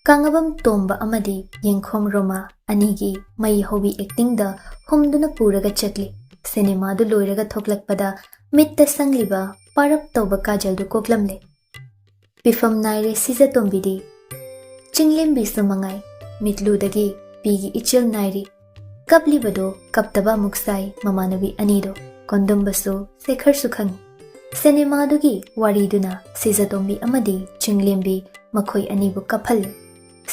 ꯀꯥꯡꯉꯕꯝ ꯇꯣꯝꯕ ꯑꯃꯗꯤ ꯌꯦꯡꯈꯣꯝ ꯔꯣꯃꯥ ꯑꯅꯤꯒꯤ ꯃꯩ ꯍꯧꯕꯤ actingꯗ ꯍꯨꯝꯗꯨꯅ ꯄꯨꯔꯒ ꯆꯠꯂꯤ꯫ cinemaꯗꯨ ꯂꯣꯏꯔꯒ ꯊꯣꯛꯂꯛꯄꯗ ꯃꯤꯠꯇ ꯁꯪꯂꯤꯕ ꯄꯥꯔꯞ ꯇꯧꯕ ꯀꯥꯖꯜꯗꯨ ꯀꯣꯛꯂꯝꯂꯦ꯫ ꯄꯤꯐꯝ ꯅꯥꯏꯔꯦ ꯁꯤꯖꯇꯣꯝꯕꯤꯗꯤ꯫ ꯆꯤꯡꯂꯦꯝꯕꯤꯁꯨ ꯃꯉꯥꯏ, ꯃꯤꯠꯂꯨꯗꯒꯤ ꯄꯤꯒꯤ ꯏꯆꯦꯜ ꯅꯥꯏꯔꯤ꯫ ꯀꯞꯂꯤꯕꯗꯣ ꯀꯞꯇꯕ ꯑꯃꯨꯛ ꯁꯥꯏ ꯃꯃꯥꯟꯅꯕꯤ ꯑꯅꯤꯗꯣ, ꯀꯣꯟꯗꯨꯝꯕꯁꯨ ꯁꯦꯈꯔꯁꯨ ꯈꯪꯏ꯫ cinemaꯗꯨꯒꯤ ꯋꯥꯔꯤꯗꯨꯅ ꯁꯤꯖꯇꯣꯝꯕꯤ ꯑꯃꯗꯤ ꯆꯤꯡꯂꯦꯝꯕꯤ ꯃꯈꯣꯏ ꯑꯅꯤꯕꯨ ꯀꯞꯍꯜꯂꯤ꯫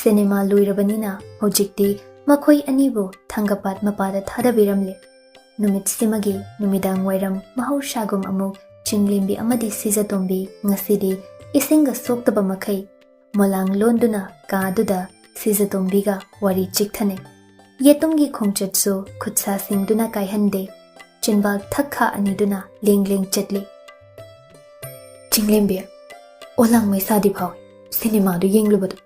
cinema ꯂꯣꯏꯔꯕꯅꯤꯅ ꯍꯧꯖꯤꯛꯇꯤ ꯃꯈꯣꯏ ꯑꯅꯤꯕꯨ ꯊꯥꯡꯒꯄꯥꯠ ꯃꯄꯥꯗ ꯊꯥꯗꯕꯤꯔꯝꯂꯦ꯫ ꯅꯨꯃꯤꯠꯁꯤꯃꯒꯤ ꯅꯨꯃꯤꯗꯥꯡ ꯋꯥꯏꯔꯝ ꯃꯍꯧꯁꯥꯒꯨꯝ ꯑꯃꯨꯛ ꯆꯤꯡꯂꯦꯝꯕꯤ ꯑꯃꯗꯤ ꯁꯤꯖꯇꯣꯝꯕꯤ ꯉꯁꯤꯗꯤ ꯏꯁꯤꯡꯒ ꯁꯣꯛꯇꯕ ꯃꯈꯩ ꯃꯣꯂꯥꯡ ꯂꯣꯟꯗꯨꯅ ꯀꯥꯗꯨꯗ ꯁꯤꯖꯇꯣꯝꯕꯤꯒ ꯋꯥꯔꯤ ꯆꯤꯛꯊꯅꯩ꯫ ꯌꯦꯇꯨꯝꯒꯤ ꯈꯣꯡꯆꯠꯁꯨ ꯈꯨꯠꯁꯥꯁꯤꯡꯗꯨꯅ ꯀꯥꯏꯍꯟꯗꯦ꯫ ꯆꯤꯟꯕꯥꯜ ꯊꯛꯈꯥ ꯑꯅꯤꯗꯨꯅ ꯂꯦꯡ ꯂꯦꯡ ꯆꯠꯂꯤ꯫ "ꯆꯤꯡꯂꯦꯝꯕꯤ, ꯑꯣꯂꯥꯡ ꯃꯩꯁꯥꯗꯤ ꯐꯥꯎꯏ꯫ cinemaꯗꯨ ꯌꯦꯡꯂꯨꯕꯗꯨ꯫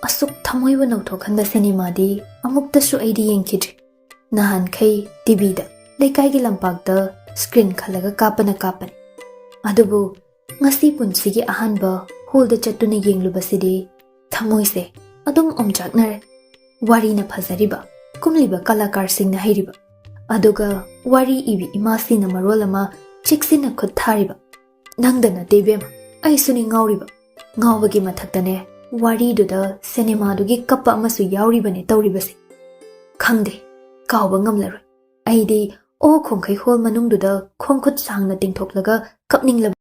ꯑꯁꯨꯛ ꯊꯃꯣꯏꯕꯨ ꯅꯧꯊꯣꯛꯍꯟꯕ cinemaꯗꯤ ꯑꯃꯨꯛꯇꯁꯨ ꯑꯩꯗꯤ ꯌꯦꯡꯈꯤꯗ꯭ꯔꯤ꯫ ꯅꯍꯥꯟꯈꯩ TVꯗ ꯂꯩꯀꯥꯏꯒꯤ ꯂꯝꯄꯥꯛꯇ ꯁ꯭ꯀ꯭ꯔꯤꯟ ꯈꯜꯂꯒ ꯀꯥꯞꯄꯅ ꯀꯥꯞꯄꯅꯤ꯫ ꯑꯗꯨꯕꯨ ꯉꯁꯤ ꯄꯨꯟꯁꯤꯒꯤ ꯑꯍꯥꯟꯕ ꯍꯣꯜꯗ ꯆꯠꯇꯨꯅ ꯌꯦꯡꯂꯨꯕꯁꯤꯗꯤ ꯊꯃꯣꯏꯁꯦ ꯑꯗꯨꯝ ꯑꯣꯝꯆꯥꯛꯅꯔꯦ꯫ ꯋꯥꯔꯤꯅ ꯐꯖꯔꯤꯕ, ꯀꯨꯝꯂꯤꯕ ꯀꯂꯥꯀꯥꯔꯁꯤꯡꯅ ꯍꯩꯔꯤꯕ, ꯑꯗꯨꯒ ꯋꯥꯔꯤ ꯏꯕꯤ ꯏꯃꯥꯁꯤꯅ ꯃꯔꯣꯜ ꯑꯃ ꯆꯦꯛꯁꯤꯟꯅ ꯈꯨꯠ ꯊꯥꯔꯤꯕ꯫ ꯅꯪꯗ ꯅꯠꯇꯦ ꯏꯕꯦꯝꯃ, ꯑꯩꯁꯨꯅꯤ ꯉꯥꯎꯔꯤꯕ꯫ ꯉꯥꯎꯕꯒꯤ ꯃꯊꯛꯇꯅꯦ, ꯋꯥꯔꯤꯗꯨꯗ ꯁꯤꯅꯦꯃꯥꯗꯨꯒꯤ ꯀꯞꯄ ꯑꯃꯁꯨ ꯌꯥꯎꯔꯤꯕꯅꯦ ꯇꯧꯔꯤꯕꯁꯦ꯫ ꯈꯪꯗꯦ, ꯀꯥꯎꯕ ꯉꯝꯂꯔꯣꯏ꯫ ꯑꯩꯗꯤ ꯑꯣ ꯈꯣꯡꯈꯩ ꯍꯣꯜ ꯃꯅꯨꯡꯗꯨꯗ ꯈꯣꯡꯈꯨꯠ ꯁꯥꯡꯅ ꯇꯤꯡꯊꯣꯛꯂꯒ ꯀꯞꯅꯤꯡꯂꯕ